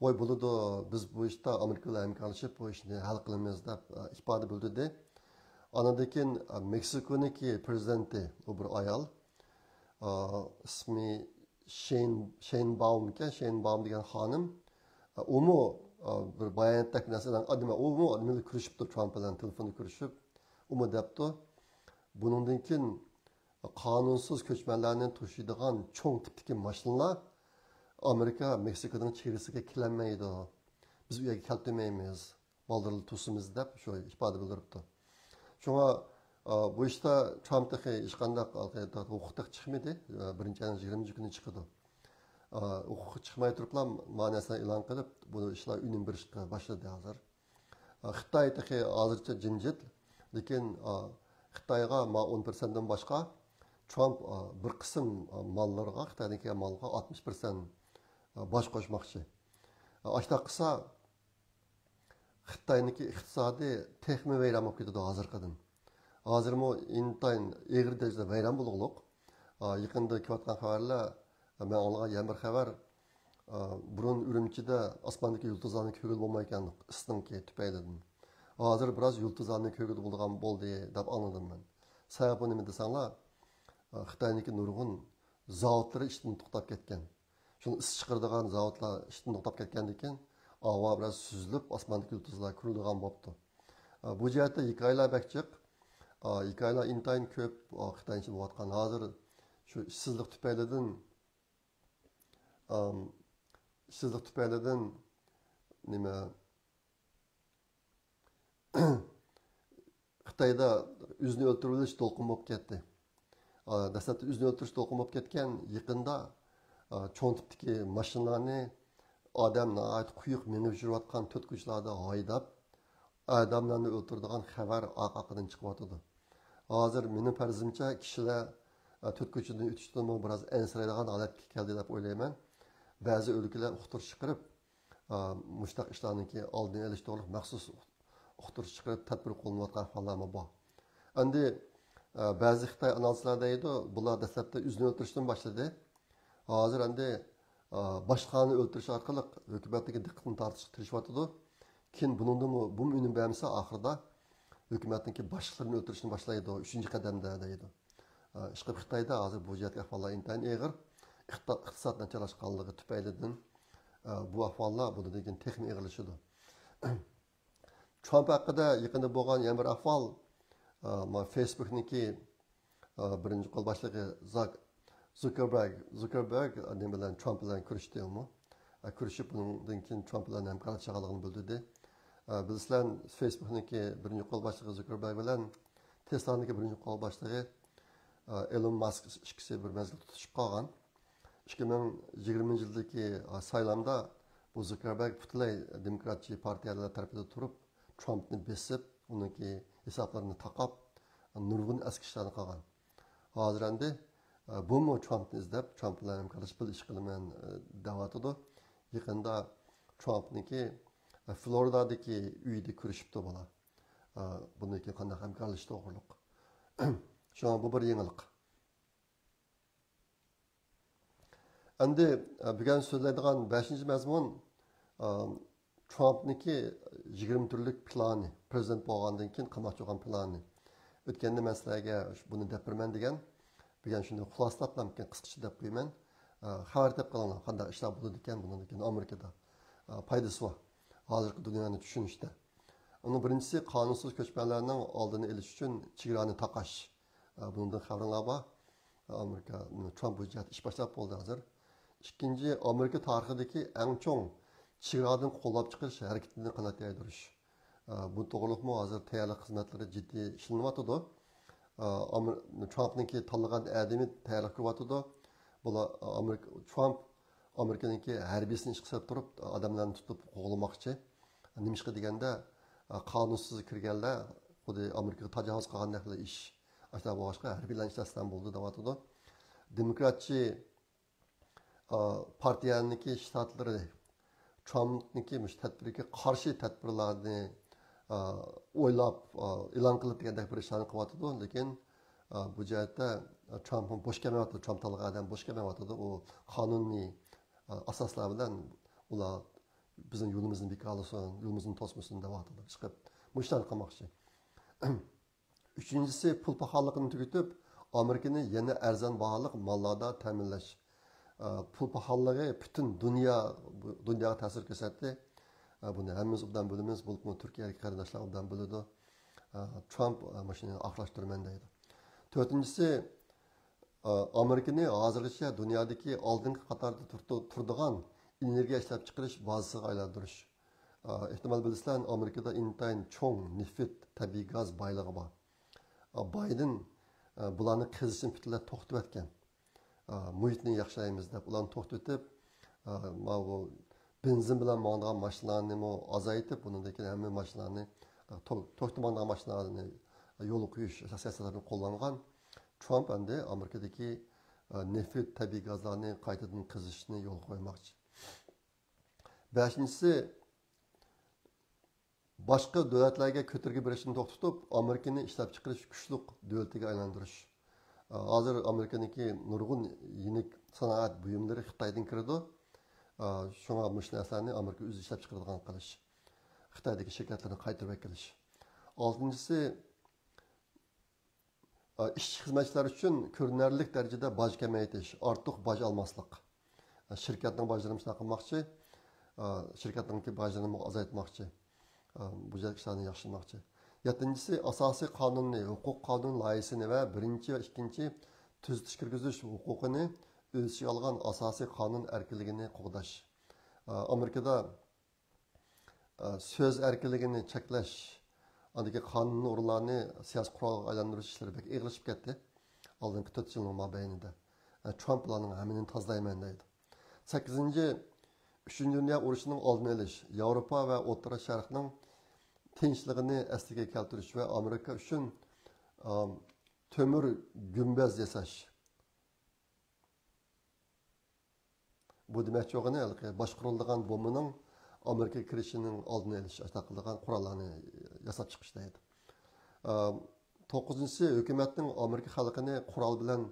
ۋاي بولىدۇ، بىز بۇ ئىشتا ئامېرىكا بىلەن ھەمكارلىشىپ بۇ ئىشنى ھەل قىلىمىز دەپ، ئا، ئىپادە بىلدۈردى. ئاندىن كېيىن، ئا، مېكسىكونىڭكى پرېزىدېنتى، ئۇ بىر ئايال، ئا، ئىسمى شېين، شېين باۋمكەن، شېين باۋم دېگەن خانىم، ئا، ئۇمۇ، ئا، بىر باياناتتەك نەرسە ئېلان قىلدى، ئۇمۇ ئادىمى بىلەن كۆرۈشۈپتۇ، ترامپ بىلەن تېلېفوندا كۆرۈشۈپ، ئۇمۇ دەپتۇ، بۇنىڭدىن كېيىن قانۇنسىز كۆچمەنلەرنى توشۇيدىغان چوڭ تىپتىكى ماشىنىلار ئامېرىكا، مېكسىكونىڭ چېگرىسىگە كېلەلمەيدۇ. بىز ئۇ يەرگە كەلتۈرمەيمىز. بالدۇرلا توسىمىز دەپ شۇ ئىپادە بىلدۈرۈپتۇ. شۇڭا، ئا، بۇ ئىشتا ترامپ تېخى ھېچقانداق ھوقۇق تېخى چىقمىدى. ئا، بىرىنچى ئاينىڭ يىگىرمە كۈنى چىقىدۇ. ئا، ھوقۇق چىقماي تۇرۇپلا مانا نەرسىلەرنى ئېلان قىلىپ، بۇ ئىشلار ئۈنۈم بېرىشكە باشلىدى ھازىر. ئا، خىتاي تېخى ھازىرچە جىمجىت. لېكىن، ئا، خىتايغا ما ئون پىرسەنتتىن باشقا ترامپ، ئا، بىر قىسىم، ئا، ماللىرىغا، خىتايدىن كەلگەن مالغا ئاتمىش پىرسەنت، ئا، باج قوشماقچى. ئا، ئاشۇنداق قىلسا، خىتاينىڭكى ئىقتىسادى تېخىمۇ ۋەيران بولۇپ كېتىدۇ ھازىرقىدىن. ھازىرمۇ ئىنتايىن ئېغىر دەرىجىدە ۋەيران بولغۇلۇق. ئا، يېقىندا كېلىۋاتقان خەۋەرلەر، مەن ئاڭلىغان يەنە بىر خەۋەر، ئا، بۇرۇن ئۈرۈمچىدە ئاسماندىكى يۇلتۇزلارنى كۆرگىلى بولمايدىكەن، ئىسنىڭكى تۈپەيلىدىن. ھازىر بىراز يۇلتۇزلارنى كۆرگىلى بولىدىغان بولدى دەپ ئاڭلىدىم مەن. سەۋەبى نېمە دېسەڭلار، ئا، خىتاينىڭكى نۇرغۇن زاۋۇتلىرى ئىشتىن توختاپ كەتكەن. شۇنى ئىس چىقىرىدىغان زاۋۇتلار ئىشتىن توختاپ كەتكەندىن كېيىن، ھاۋا بىراز سۈزۈلۈپ، ئاسماندىكى يۇلتۇزلار كۆرۈلىدىغان بوپتۇ. ئا، بۇ جەھەتتە ھېكايىلەر بەك جىق. ئا، ھېكايىلەر ئىنتايىن كۆپ، ئا، خىتاينىڭ ئىچىدە بولۇۋاتقان. ھازىر شۇ ئىشسىزلىق تۈپەيلىدىن، ئام، ئىشسىزلىق تۈپەيلىدىن نېمە، خىتايدا ئۆزىنى ئۆلتۈرۈۋېلىش دولقۇن بولۇپ كەتتى. ئا، دەسلەپتە ئۆزىنى ئۆلتۈرۈش دولقۇن بولۇپ كەتكەن، يېقىندا، ئا، چوڭ تىپتىكى ماشىنىلارنى ئادەم ناھايىتى قويۇق مېڭىپ يۈرۈۋاتقان تۆت كوچىلاردا ھايداپ، ئادەملەرنى ئۆلتۈرىدىغان خەۋەر ئارقا-ئارقىدىن چىقىۋاتىدۇ. ھازىر مېنىڭ پەرىزىمچە كىشىلەر، ئا، تۆت كوچىدىن ئۆتۈشتىنمۇ بىراز ئەنسىرەيدىغان ھالەتكە كەلدى دەپ ئويلايمەن. بەزى ئۆلكىلەر ئۇقتۇرۇش چىقىرىپ، ئا، مۇشۇنداق ئىشلارنىڭكى ئالدىنى ئېلىش توغرىلىق مەخسۇس ئۇقتۇرۇش چىقىرىپ تەدبىر قوللىنىۋاتقان ئەھۋاللارمۇ بار. ئەمدى، ئا، بەزى خىتاي ئانالىزلار دەيدۇ، بۇلار دەسلەپتە ئۆزىنى ئۆلتۈرۈشتىن باشلىدى. ھازىر ئەمدى، ئا، باشقىلارنى ئۆلتۈرۈش ئارقىلىق ھۆكۈمەتنىڭكى دىققىتىنى تارتىشقا تىرىشىۋاتىدۇ. كېيىن بۇنىڭدىنمۇ، بۇمۇ ئۈنۈم بەرمىسە، ئاخىرىدا، ھۆكۈمەتنىڭكى باشلىقلىرىنى ئۆلتۈرۈشنى باشلايدۇ، ئۈچىنچى قەدەمدە دەيدۇ. ئىشقىلىپ خىتايدا ھازىر بۇ جەھەتتىكى ئەھۋاللار ئىنتايىن ئېغىر. ئىقتىساد ناچارلاشقانلىقى تۈپەيلىدىن بۇ ئەھۋاللار بۇنىڭدىن كېيىن تېخىمۇ ئېغىرلىشىدۇ. ترامپ ھەققىدە يېقىندا بولغان يەنە بىر ئەھۋال، فېيسبۇكنىڭكى بىرىنچى قول باشلىقى زاك زۇكەربەرگ زۇكەربەرگ نېمە بىلەن، ترامپ بىلەن كۆرۈشتى ئۇمۇ. كۆرۈشۈپ، بۇنىڭدىن كېيىن ترامپ بىلەن ھەمكارلىشىدىغانلىقىنى بىلدۈردى. بىلىسىلەر، فېيسبۇكنىڭكى بىرىنچى قول باشلىقى زۇكەربەرگ بىلەن تېسلانىڭكى بىرىنچى قول باشلىقى ئېلون ماسك ئىككىسى بىر مەزگىل تۇتۇشۇپ قالغان. ئىككى مىڭ يىگىرمىنچى يىلدىكى سايلامدا بۇ زۇكەربەرگ پۈتۈنلەي دېموكراتچى پارتىيەلەر تەرىپىدە تۇرۇپ، ترامپنى بېسىپ، ئۇنىڭكى ھېسابلىرىنى تاقاپ، نۇرغۇن ئەسكى ئىشلارنى قىلغان. ھازىر ئەمدى بۇمۇ ترامپنى ئىزدەپ، ترامپ بىلەن ھەمكارلىشىپ بىر ئىش قىلىمەن دەۋاتىدۇ. يېقىندا ترامپنىڭكى فلورىدادىكى ئۆيىدە كۆرۈشۈپتۇ بۇلار. بۇندىن كېيىن قانداق ھەمكارلىشىش توغرۇلۇق. شۇڭا بۇ بىر يېڭىلىق. ئەمدى بۈگۈن سۆزلەيدىغان بەشىنچى مەزمۇن، ترامپنىڭكى يىگىرمە تۈرلۈك پىلانى، پرېزىدېنت بولغاندىن كېيىن قىلماقچى بولغان پىلانى. ئۆتكەندە مەن سىلەرگە بۇنى دەپ بېرىمەن دېگەن، بۈگۈن شۇنى خۇلاسىلاپ، قىسقىچە دەپ قويىمەن. خەۋەر تېپىپ قېلىڭلار، قانداق ئىشلار بولىدىكەن بۇنىڭدىن كېيىن ئامېرىكىدا. پايدىسى بار ھازىرقى دۇنيانى چۈشىنىشتە. ئۇنىڭ بىرىنچىسى، قانۇنسىز كۆچمەنلەرنىڭ ئالدىنى ئېلىش ئۈچۈن چېگرانى تاقاش. بۇنىڭدىن خەۋىرىڭلار بار. ئامېرىكا، ترامپ بۇ جەھەتتە ئىش باشلاپ بولدى ھازىر. ئىككىنچى، ئامېرىكا تارىخىدىكى ئەڭ چوڭ چېگرادىن قوغلاپ چىقىرىش ھەرىكىتىنى قانات يايدۇرۇش. بۇ توغرۇلۇقمۇ ھازىر تەييارلىق خىزمەتلىرى جىددىي ئىشلىنىۋاتىدۇ. ئامېر-، ترامپنىڭكى تاللىغان ئادىمى تەييارلىق كۆرۈۋاتىدۇ. بۇلار ئامېرىكا، ترامپ ئامېرىكىنىڭكى ھەربىيسىنى ئىشقا سېلىپ تۇرۇپ، ئادەملەرنى تۇتۇپ قوغلىماقچى. نېمىشقا دېگەندە، قانۇنسىز كىرگەنلەر خۇددى ئامېرىكىغا تاجاۋۇز قىلغاندەكلا ئىش. ئاشۇنداق بولغاچقا، ھەربىيلەرنى ئىشلەتسەم بولىدۇ دەۋاتىدۇ. دېموكراتچى، ئا، پارتىيەنىڭكى شتاتلىرى ترامپنىڭكى مۇشۇ تەدبىرىگە قارشى تەدبىرلارنى، ئا، ئويلاپ، ئا، ئېلان قىلىپ دېگەندەك بىر ئىشلارنى قىلىۋاتىدۇ. لېكىن، ئا، بۇ جەھەتتە، ئا، ترامپ بوش كەلمەيۋاتىدۇ، ترامپ تاللىغان ئادەم بوش كەلمەيۋاتىدۇ. ئۇ قانۇنىي، ئا، ئاساسلار بىلەن ئۇلار بىزنىڭ يولىمىزنى بىكارلىسۇن، يولىمىزنى توسمىسۇن دەۋاتىدۇ. ئىشقىلىپ، مۇشۇ ئىشلارنى قىلماقچى. ئۈچىنچىسى، پۇل پاخاللىقىنى تۈگىتىپ، ئامېرىكىنى يەنە ئەرزان باھالىق ماللاردا تەمىنلەش. ئە، پۇل پاخاللىقى پۈتۈن دۇنيا، دۇنياغا تەسىر كۆرسەتتى. ئە، بۇنى ھەممىمىز ئوبدان بىلىمىز، بولۇپمۇ تۈركىيەدىكى قېرىنداشلار ئوبدان بىلىدۇ. ئە، ترامپ، ئە، مۇشۇنى ئاخىرلاشتۇرىمەن دەيدۇ. تۆتىنچىسى، ئامېرىكىنى ھازىرغىچە دۇنيادىكى ئالدىنقى قاتاردا تۇرتۇ-، تۇرىدىغان ئېنېرگىيە ئىشلەپچىقىرىش بازىسىغا ئايلاندۇرۇش. ئېھتىمال بىلىسىلەر، ئامېرىكىدا ئىنتايىن چوڭ نېفىت، تەبىئىي گاز بايلىقى بار. بايدېن بۇلارنى قېزىشنى پۈتۈنلەي توختىتىۋەتكەن. مۇھىتنى ياخشىلايمىز دەپ ئۇلارنى توختىتىپ، ماۋۇ بېنزىن بىلەن ماڭىدىغان ماشىنىلارنىمۇ ئازايتىپ، بۇنىڭدىن كېيىن ھەممە ماشىنىلارنى، تو-، توكتا ماڭىدىغان ماشىنىلارنى يولغا قويۇش سىياسەتلىرىنى قوللانغان. ترامپ ئەمدى ئامېرىكىدىكى، ئە، نېفىت، تەبىئىي گازلارنى قايتىدىن قېزىشنى يولغا قويماقچى. بەشىنچىسى، باشقا دۆلەتلەرگە كۆتۈرگە بېرىشنى توختىتىپ، ئامېرىكىنى ئىشلەپچىقىرىش كۈچلۈك دۆلىتىگە ئايلاندۇرۇش. ئە، ھازىر ئامېرىكىنىڭكى نۇرغۇن يېنىك سانائەت بۇيۇملىرى خىتايدىن كىرىدۇ. ئە، شۇڭا مۇشۇ نەرسىلەرنى ئامېرىكا ئۆزى ئىشلەپچىقىرىدىغان قىلىش. خىتايدىكى شىركەتلەرنى قايتۇرۇپ ئەكېلىش. ئالتىنچىسى، ئىشچى خىزمەتچىلەر ئۈچۈن كۆرۈنەرلىك دەرىجىدە باج كېمەيتىش، ئارتۇق باج ئالماسلىق. شىركەتنىڭ باجلىرىنى شۇنداق قىلماقچى، شىركەتنىڭكى باجلىرىنى ئازايتماقچى، بۇ جەھەت ئىشلارنى ياخشىلىماقچى. يەتتىنچىسى، ئاساسىي قانۇننى، ھوقۇق قانۇن لايىھىسىنى ۋە بىرىنچى ۋە ئىككىنچى تۈزىتىش كىرگۈزۈش ھوقۇقىنى ئۆز ئىچىگە ئالغان ئاساسىي قانۇن ئەركىنلىكىنى قوغداش. ئامېرىكىدا سۆز ئەركىنلىكىنى چەكلەش، ئاندىكى قانۇننى ئورۇنلارنى سىياسىي قورالغا ئايلاندۇرۇش ئىشلىرى بەك ئېغىرلىشىپ كەتتى ئالدىنقى تۆت يىلنىڭ مابەينىدە. ترامپ بۇلارنىڭ ھەممىنى تازىلايمەن دەيدۇ. سەككىزىنچى، ئۈچىنچى دۇنيا ئۇرۇشىنىڭ ئالدىنى ئېلىش، ياۋروپا ۋە ئوتتۇرا شەرقنىڭ تىنچلىقىنى ئەسلىگە كەلتۈرۈش ۋە ئامېرىكا ئۈچۈن، ئام، تۆمۈر گۈمبەز ياساش. بۇ دېمەكچى بولغىنى، ھېلىقى باشقۇرۇلىدىغان بومبىنىڭ ئامېرىكىغا كىرىشىنىڭ ئالدىنى ئېلىش، ئاشۇنداق قىلىدىغان قوراللارنى ياساپ چىقىش دەيدۇ. ئە، توققۇزىنچىسى، ھۆكۈمەتنىڭ ئامېرىكا خەلقىنى قورال بىلەن،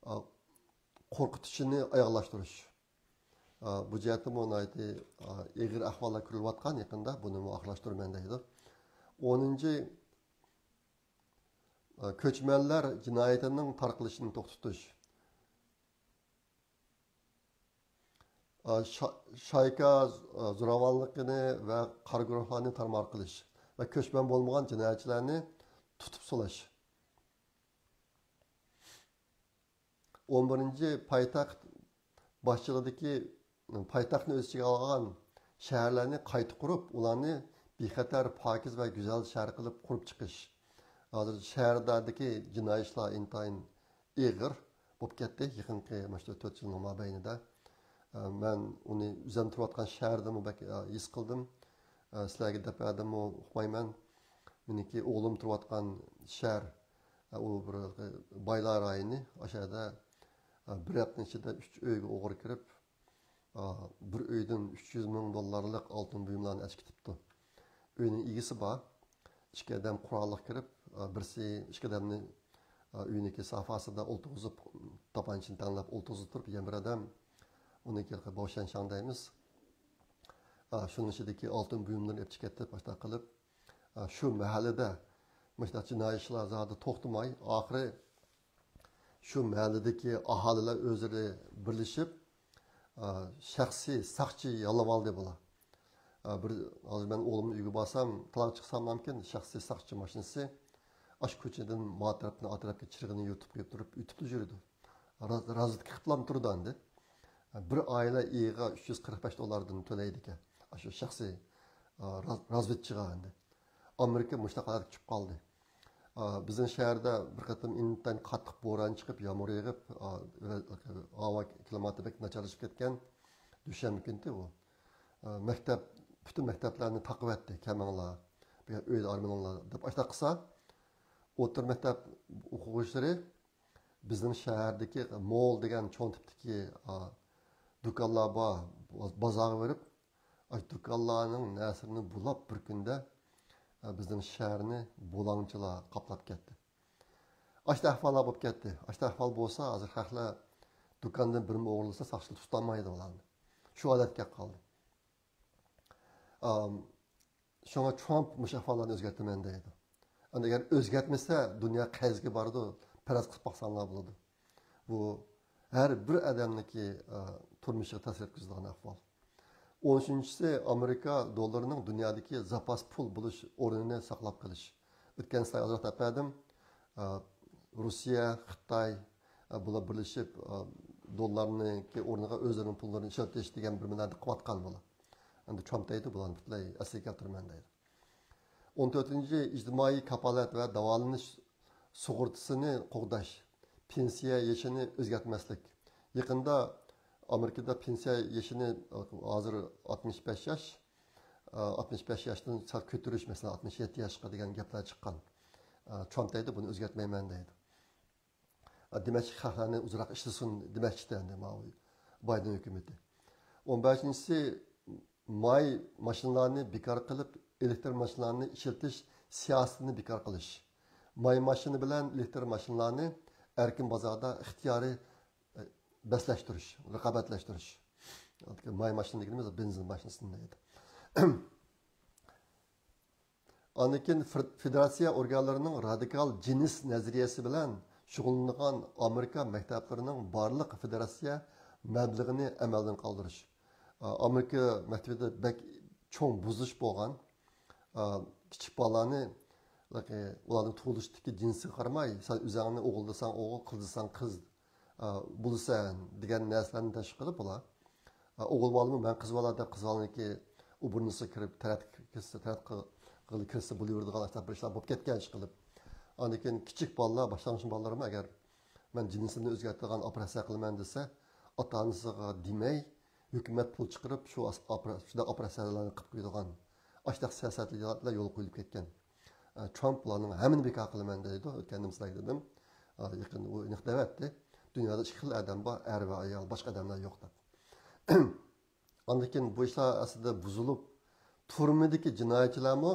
ئە، قورقۇتۇشىنى ئاياغلاشتۇرۇش. ئە، بۇ جەھەتتىمۇ ناھايىتى، ئە، ئېغىر ئەھۋاللار كۆرۈلۈۋاتقان يېقىندا، بۇنىمۇ ئاخىرلاشتۇرىمەن دەيدۇ. ئونىنچى، كۆچمەنلەر جىنايىتىنىڭ تارقىلىشىنى توختىتىش، شا-، شايكا زوراۋانلىقىنى ۋە قارا گۇرۇھلارنى تارمار قىلىش ۋە كۆچمەن بولمىغان جىنايەتچىلەرنى تۇتۇپ سولاش. ئون بىرىنچى، پايتەخت باشچىلىقىدىكى، پايتەختنى ئۆز ئىچىگە ئالغان شەھەرلەرنى قايتا قۇرۇپ، ئۇلارنى بىخەتەر، پاكىز ۋە گۈزەل شەھەر قىلىپ قۇرۇپ چىقىش. ھازىر شەھەردىكى جىنايى ئىشلار ئىنتايىن ئېغىر بولۇپ كەتتى يېقىنقى مۇشۇ تۆت يىلنىڭ مابەينىدە. مەن ئۇنى ئۆزۈم تۇرۇۋاتقان شەھەردىمۇ بەك ھېس قىلدىم. سىلەرگە دەپ بەردىممۇ ئۇقمايمەن. مېنىڭكى ئوغلۇم تۇرۇۋاتقان شەھەر، ئۇ بىر بايلار رايونى. ئاشۇ يەردە بىر ھەپتىنىڭ ئىچىدە ئۈچ ئۆيگە ئوغرى كىرىپ، بىر ئۆيدىن ئۈچ يۈز مىڭ دوللارلىق ئالتۇن بۇيۇملارنى ئەچىپ كېتىپتۇ. ئۆينىڭ ئىگىسى بار. ئىككى ئادەم قوراللىق كىرىپ، بىرسى ئىككى ئادەمنى ئۆينىڭكى سافاسىدا ئولتۇرغۇزۇپ، تاپانچىنى تەڭلەپ ئولتۇرغۇزۇپ تۇرۇپ، يەنە بىر ئادەم، ئۇنىڭكى باۋشەنشاڭ دەيمىز، شۇنىڭ ئىچىدىكى ئالتۇن بۇيۇملىرىنى ئېلىپ چىقىپ كېتىپ، ئاشۇنداق قىلىپ، شۇ مەھەللىدە مۇشۇنداق جىنايى ئىشلار زادى توختىماي، ئاخىرى شۇ مەھەللىدىكى ئاھالىلەر ئۆزلىرى بىرلىشىپ، ئا، شەخسىي ساقچى ياللىۋالدى بۇلار. ئا، بىر، ھازىر مەن ئوغلۇمنىڭ ئۆيىگە بارسام، تالاغا چىقساملامكىن، شەخسىي ساقچى ماشىنىسى ئاشۇ كوچىدىن ما تەرەپتىن ئا تەرەپكە چىرىغىنى يورۇتۇپ قويۇپ تۇرۇپ، ئۆتۈپلا يۈرىدۇ. راز-، رازۋېدكا قىلىپلام تۇرىدۇ ئەمدى. بىر ئائىلە يىلىغا ئۈچ يۈز قىرىق بەش دوللاردىن تۆلەيدىكەن. ئاشۇ شەخسىي، ئا، راز-، رازۋېدچىغا ئەمدى. ئامېرىكا مۇشۇنداق ھالەتكە چۈشۈپ قالدى. ئا، بىزنىڭ شەھەردە بىر قېتىم ئىنتايىن قاتتىق بوران چىقىپ، يامغۇر يېغىپ، ئا، ۋە-، ھاۋا كىلىماتى بەك ناچارلىشىپ كەتكەن. دۈشەنبە كۈنى ئۇ. ئا، مەكتەپ، پۈتۈن مەكتەپلەرنى تاقىۋەتتى، «كەلمەڭلار، بۇ يەر ئۆيدە ئارمىنىڭلار» دەپ ئاشۇنداق قىلسا، ئوتتۇرا مەكتەپ ئوقۇغۇچىلىرى بىزنىڭ شەھەردىكى مول دېگەن چوڭ تىپتىكى، ئا، دۇكانلار بار، بازارغا بېرىپ، ئاشۇ دۇكانلارنىڭ نەرسىلىرىنى بۇلاپ بىر كۈندە، ئە، بىزنىڭ شەھەرنى بۇلاڭچىلار قاپلاپ كەتتى. ئاشۇنداق ئەھۋاللار بولۇپ كەتتى. ئاشۇنداق ئەھۋال بولسا، ھازىر خەقلەر دۇكاندىن بىرنېمە ئوغرىلىسا، ساقچىلار تۇتالمايدۇ ئۇلارنى. شۇ ھالەتكە كەپ قالدى. ئام، شۇڭا ترامپ مۇشۇ ئەھۋاللارنى ئۆزگەرتىمەن دەيدۇ. ئەمدى ئەگەر ئۆزگەرتمىسە، دۇنيا قەرزگە بارىدۇ، پەرەز قىلىپ باقساڭلار بولىدۇ. بۇ ھەر بىر ئادەمنىڭكى، ئە، تۇرمۇشىغا تەسىر يەتكۈزىدىغان ئەھۋال. ئون ئۈچىنچىسى، ئامېرىكا دوللىرىنىڭ دۇنيادىكى زاپاس پۇل بولۇش ئورنىنى ساقلاپ قېلىش. ئۆتكەن ساي ئازراق دەپ بەردىم. ئە، روسىيە، خىتاي، ئە، بۇلار بىرلىشىپ، ئە، دوللارنىڭكى ئورنىغا ئۆزلىرىنىڭ پۇللىرىنى ئىشلىتىش دېگەن بىر مەنىدە قىلىۋاتقان بۇلار. ئەمدى ترامپ دەيدۇ، بۇلارنى پۈتۈنلەي ئەسلىگە كەلتۈرىمەن دەيدۇ. ئون تۆتىنچى، ئىجتىمائىي كاپالەت ۋە داۋالىنىش سۇغۇرتىسىنى قوغداش، پېنسىيە يېشىنى ئۆزگەرتمەسلىك. يېقىندا ئامېرىكىدا پېنسىيە يېشىنى، ھازىر ئاتمىش بەش ياش، ئاتمىش بەش ياشتىن سەل كۆتۈرۈش، مەسىلەن، ئاتمىش يەتتە ياشقا دېگەن گەپلەر چىققان. ترامپ دەيدۇ، بۇنى ئۆزگەرتمەيمەن دەيدۇ. دېمەكچى، خەقلەرنى ئۇزراق ئىشلىسۇن دېمەكچىدى ئەمدى ماۋۇ بايدېن ھۆكۈمىتى. ئون بەشىنچىسى، ماي ماشىنىلارنى بىكار قىلىپ، ئېلېكتر ماشىنىلارنى ئىشلىتىش سىياسىتىنى بىكار قىلىش. ماي ماشىنا بىلەن ئېلېكتر ماشىنىلارنى ئەركىن بازاردا ئىختىيارىي، ئە، بەسلەشتۈرۈش، رىقابەتلەشتۈرۈش. ماي ماشىنا دېگىنىمىز بېنزىن ماشىنىسىنى دەيدۇ. ئاندىن كېيىن فر-، فېدېراتسىيە ئورگانلىرىنىڭ رادىكال جىنس نەزەرىيەسى بىلەن شۇغۇللىنىدىغان ئامېرىكا مەكتەپلىرىنىڭ بارلىق فېدېراتسىيە مەبلىغىنى ئەمەلدىن قالدۇرۇش. ئا، ئامېرىكا مەكتىپىدە بەك چوڭ بۇزۇلۇش بولغان. ئا، كىچىك بالىلارنى، ئۇلارنىڭ تۇغۇلۇشتىكى جىنسىغا قارىماي، سەن ئۆزۈڭنى ئوغۇل دېسەڭ ئوغۇل، قىز دېسەڭ قىز، ئا، بولىسەن دېگەن نەرسىلەرنى تەشۋىق قىلىپ، بۇلار، ئا، ئوغۇل بالىمۇ مەن قىز بالا دەپ، قىز بالىنىڭكى ئۇ بۇرنىسىغا كىرىپ، تەرەت كىرسە، تەرەت قىغىلى كىرسە بولۇۋېرىدىغان بىر ئىشلار بولۇپ كەتكەن ئىشقىلىپ. ئاندىن كېيىن كىچىك بالىلار، باشلانغۇچ بالىلارمۇ ئەگەر مەن جىنسىمنى ئۆزگەرتىدىغان ئوپېراتسىيە قىلىمەن دېسە، ئاتا ئانىسىغا دېمەي، ھۆكۈمەت پۇل چىقىرىپ، شۇ ئاس-، ئاپېرا-، شۇنداق ئوپېراتسىيەلەرنى قىلىپ قويىدىغان، ئاشۇنداق سىياسەتلەر يولغا قويۇلۇپ كەتكەن. ئە، ترامپ بۇلارنىڭ ھەممىنى بىكار قىلىمەن دەيدۇ. ئۆتكەندىمۇ سىلەرگە دېدىم. ئا، يېقىن ئۇ ئېنىق دەۋەتتى. دۇنيادا ئىككى خىل ئادەم بار، ئەر ۋە ئايال، باشقا ئادەملەر يوق دەپ. ئاندىن كېيىن بۇ ئىشلار ئەسلىدە بۇزۇلۇپ، تۈرمىدىكى جىنايەتچىلەرمۇ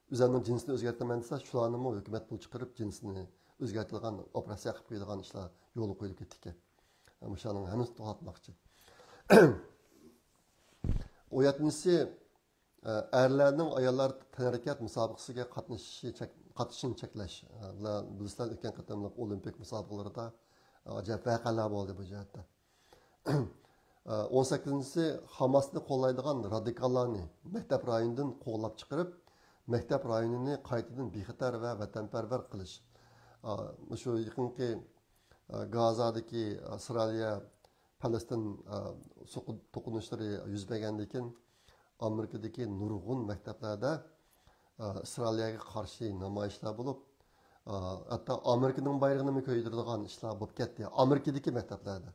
ئۆزلىرىنىڭ جىنسىنى ئۆزگەرتىمەن دېسە، شۇلارنىمۇ ھۆكۈمەت پۇل چىقىرىپ، جىنسىنى ئۆزگەرتىدىغان، ئوپېراتسىيە قىلىپ قويىدىغان ئىشلار يولغا قويۇلۇپ كېتىدىكەن. مۇشۇلارنىڭ ھەممىسىنى توختاتماقچى. ئون يەتتىنچىسى، ئەرلەرنىڭ ئاياللار تەنھەرىكەت مۇسابىقىسىگە قاتنىشىشى چەك-، قاتنىشىشىنى چەكلەش. ئە، بىلەن بىلىسىلەر، ئۆتكەن قېتىملىق ئولىمپىك مۇسابىقىلىرىدە، ئە، ئاجايىپ ۋەقەلەر بولدى بۇ جەھەتتە. ئە، ئون سەككىزىنچىسى، خاماسنى قوللايدىغان رادىكاللارنى مەكتەپ رايونىدىن قوغلاپ چىقىرىپ، مەكتەپ رايونىنى قايتىدىن بىخەتەر ۋە ۋەتەنپەرۋەر قىلىش. ئە، مۇشۇ يېقىنقى، ئە، گازادىكى، ئە، ئىسرائىلىيە پەلەستىن، ئە، سوقۇن-، توقۇنۇشلىرى يۈز بەرگەندىن كېيىن، ئامېرىكىدىكى نۇرغۇن مەكتەپلەردە، ئە، ئىسرائىلىيەگە قارشى نامايىشلار بولۇپ، ئە، ھەتتا ئامېرىكىنىڭ بايرىقىنىمۇ كۆيدۈرىدىغان ئىشلار بولۇپ كەتتى ئامېرىكىدىكى مەكتەپلەردە.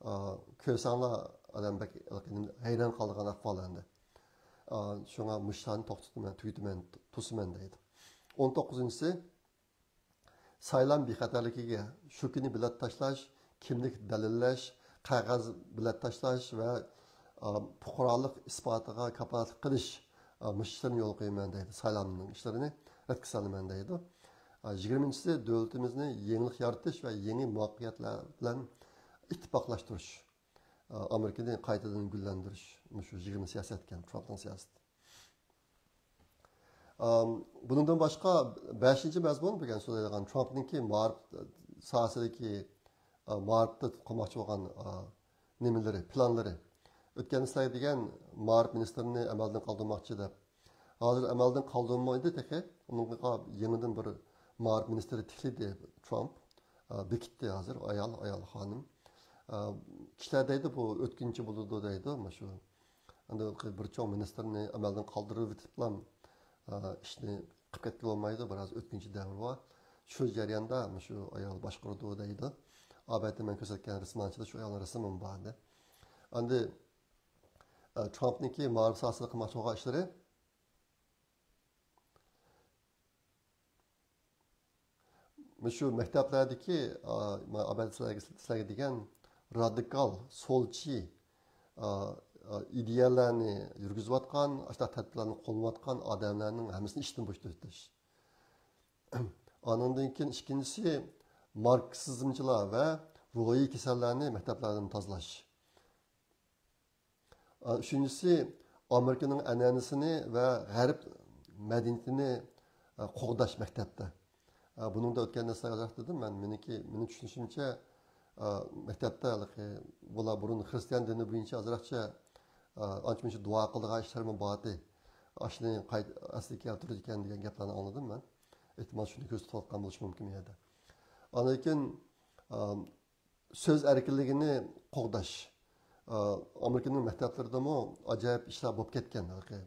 ئە، كۆرسەڭلار، ئادەم بەك ھەيران قالىدىغان ئەھۋال ئەمدى. ئە، شۇڭا مۇشۇلارنى توختىتىمەن، تۈگىتىمەن، توسىمەن دەيدۇ. ئون توققۇزىنچىسى، سايلام بىخەتەرلىكىگە، شۇ كۈنى بېلەت تاشلاش، كىملىك دەلىللەش، قەغەز بېلەت تاشلاش ۋە، ئا، پۇقرالىق ئىسپاتىغا كاپالەتلىك قىلىش، ئا، مۇشۇ ئىشلارنى يولغا قويىمەن دەيدۇ. سايلامنىڭ ئىشلىرىنى رەتكە سالىمەن دەيدۇ. ئا، يىگىرمىنچىسى، دۆلىتىمىزنى يېڭىلىق يارىتىش ۋە يېڭى مۇۋەپپەقىيەتلەر بىلەن ئىتتىپاقلاشتۇرۇش. ئا، ئامېرىكىنى قايتىدىن گۈللەندۈرۈش، مۇشۇ يىگىرمە سىياسەتكەن، ترامپنىڭ سىياسىتى. ئام، بۇنىڭدىن باشقا، بەشىنچى مەزمۇن بۈگۈن سۆزلەيدىغان ترامپنىڭكى مائارىپ ساھەسىدىكى، ئا، مائارىپتا قىلماقچى بولغان، ئا، نېمىلىرى، پىلانلىرى. ئۆتكەندە سىلەرگە دېگەن مائارىپ مىنىستىرىنى ئەمەلدىن قالدۇرماقچى دەپ. ھازىر ئەمەلدىن قالدۇرمىدى تېخى. ئۇنىڭغا يېڭىدىن بىر مائارىپ مىنىستىرى تىكلىدى ترامپ. ئا، بېكىتتى ھازىر ئايال، ئايال خانىم. ئا، كىشىلەر دەيدۇ، بۇ ئۆتكۈنچى بولىدۇ دەيدۇ، مۇشۇ. ئەمدى بىر چوڭ مىنىستىرنى ئەمەلدىن قالدۇرۇۋېتىپلا، ئىشنى قىلىپ كەتكىلى بولمايدۇ، بىراز ئۆتكۈنچى دەۋر بار. شۇ جەرياندا مۇشۇ ئايال باشقۇرىدۇ دەيدۇ. ئابەتتە مەن كۆرسەتكەن رەسىملەرنىڭ ئىچىدە شۇ ئايالنىڭ رەسىمىمۇ بار ئىدى. ئەمدى، ئە، ترامپنىڭكى مائارىپ ساھەسىدە قىلماقچى بولغان ئىشلىرى، مۇشۇ مەكتەپلەردىكى، ئا، مانا ئابەت سىلەرگە، سىلەرگە دېگەن رادىكال، سولچى، ئا، ئا، ئىدىيەلەرنى يۈرگۈزۈۋاتقان، ئاشۇنداق تەدبىرلەرنى قوللىنىۋاتقان ئادەملەرنىڭ ھەممىسىنى ئىشتىن بوشىتىۋېتىش. ئانىڭدىن كېيىن ئىككىنچىسى، ماركسىزمچىلار ۋە روھىي كېسەللەرنى مەكتەپلەردىن تازىلاش. ئۈچىنچىسى، ئامېرىكىنىڭ ئەنئەنىسىنى ۋە غەرب مەدەنىيىتىنى قوغداش مەكتەپتە. بۇنىڭدا ئۆتكەندە سىلەرگە ئازراق دېدىم مەن، مېنىڭكى، مېنىڭ چۈشىنىشىمچە، مەكتەپتە ھېلىقى، بۇلار بۇرۇن خىرىستىيان دىنى بويىچە ئازراقچە، ئانچە مۇنچە دۇئا قىلىدىغان ئىشلارمۇ بار ئىدى. ئاشۇنى قايتا ئەسلىگە كەلتۈرىدىكەن دېگەن گەپلەرنى ئاڭلىدىم مەن. ئېھتىمال شۇنى كۆزدە تۇتۇۋاتقان بولۇشى مۇمكىن بۇ يەردە. ئاندىن كېيىن، سۆز ئەركىنلىكىنى قوغداش. ئامېرىكىنىڭ مەكتەپلىرىدىمۇ ئاجايىپ ئىشلار بولۇپ كەتكەن ھېلىقى.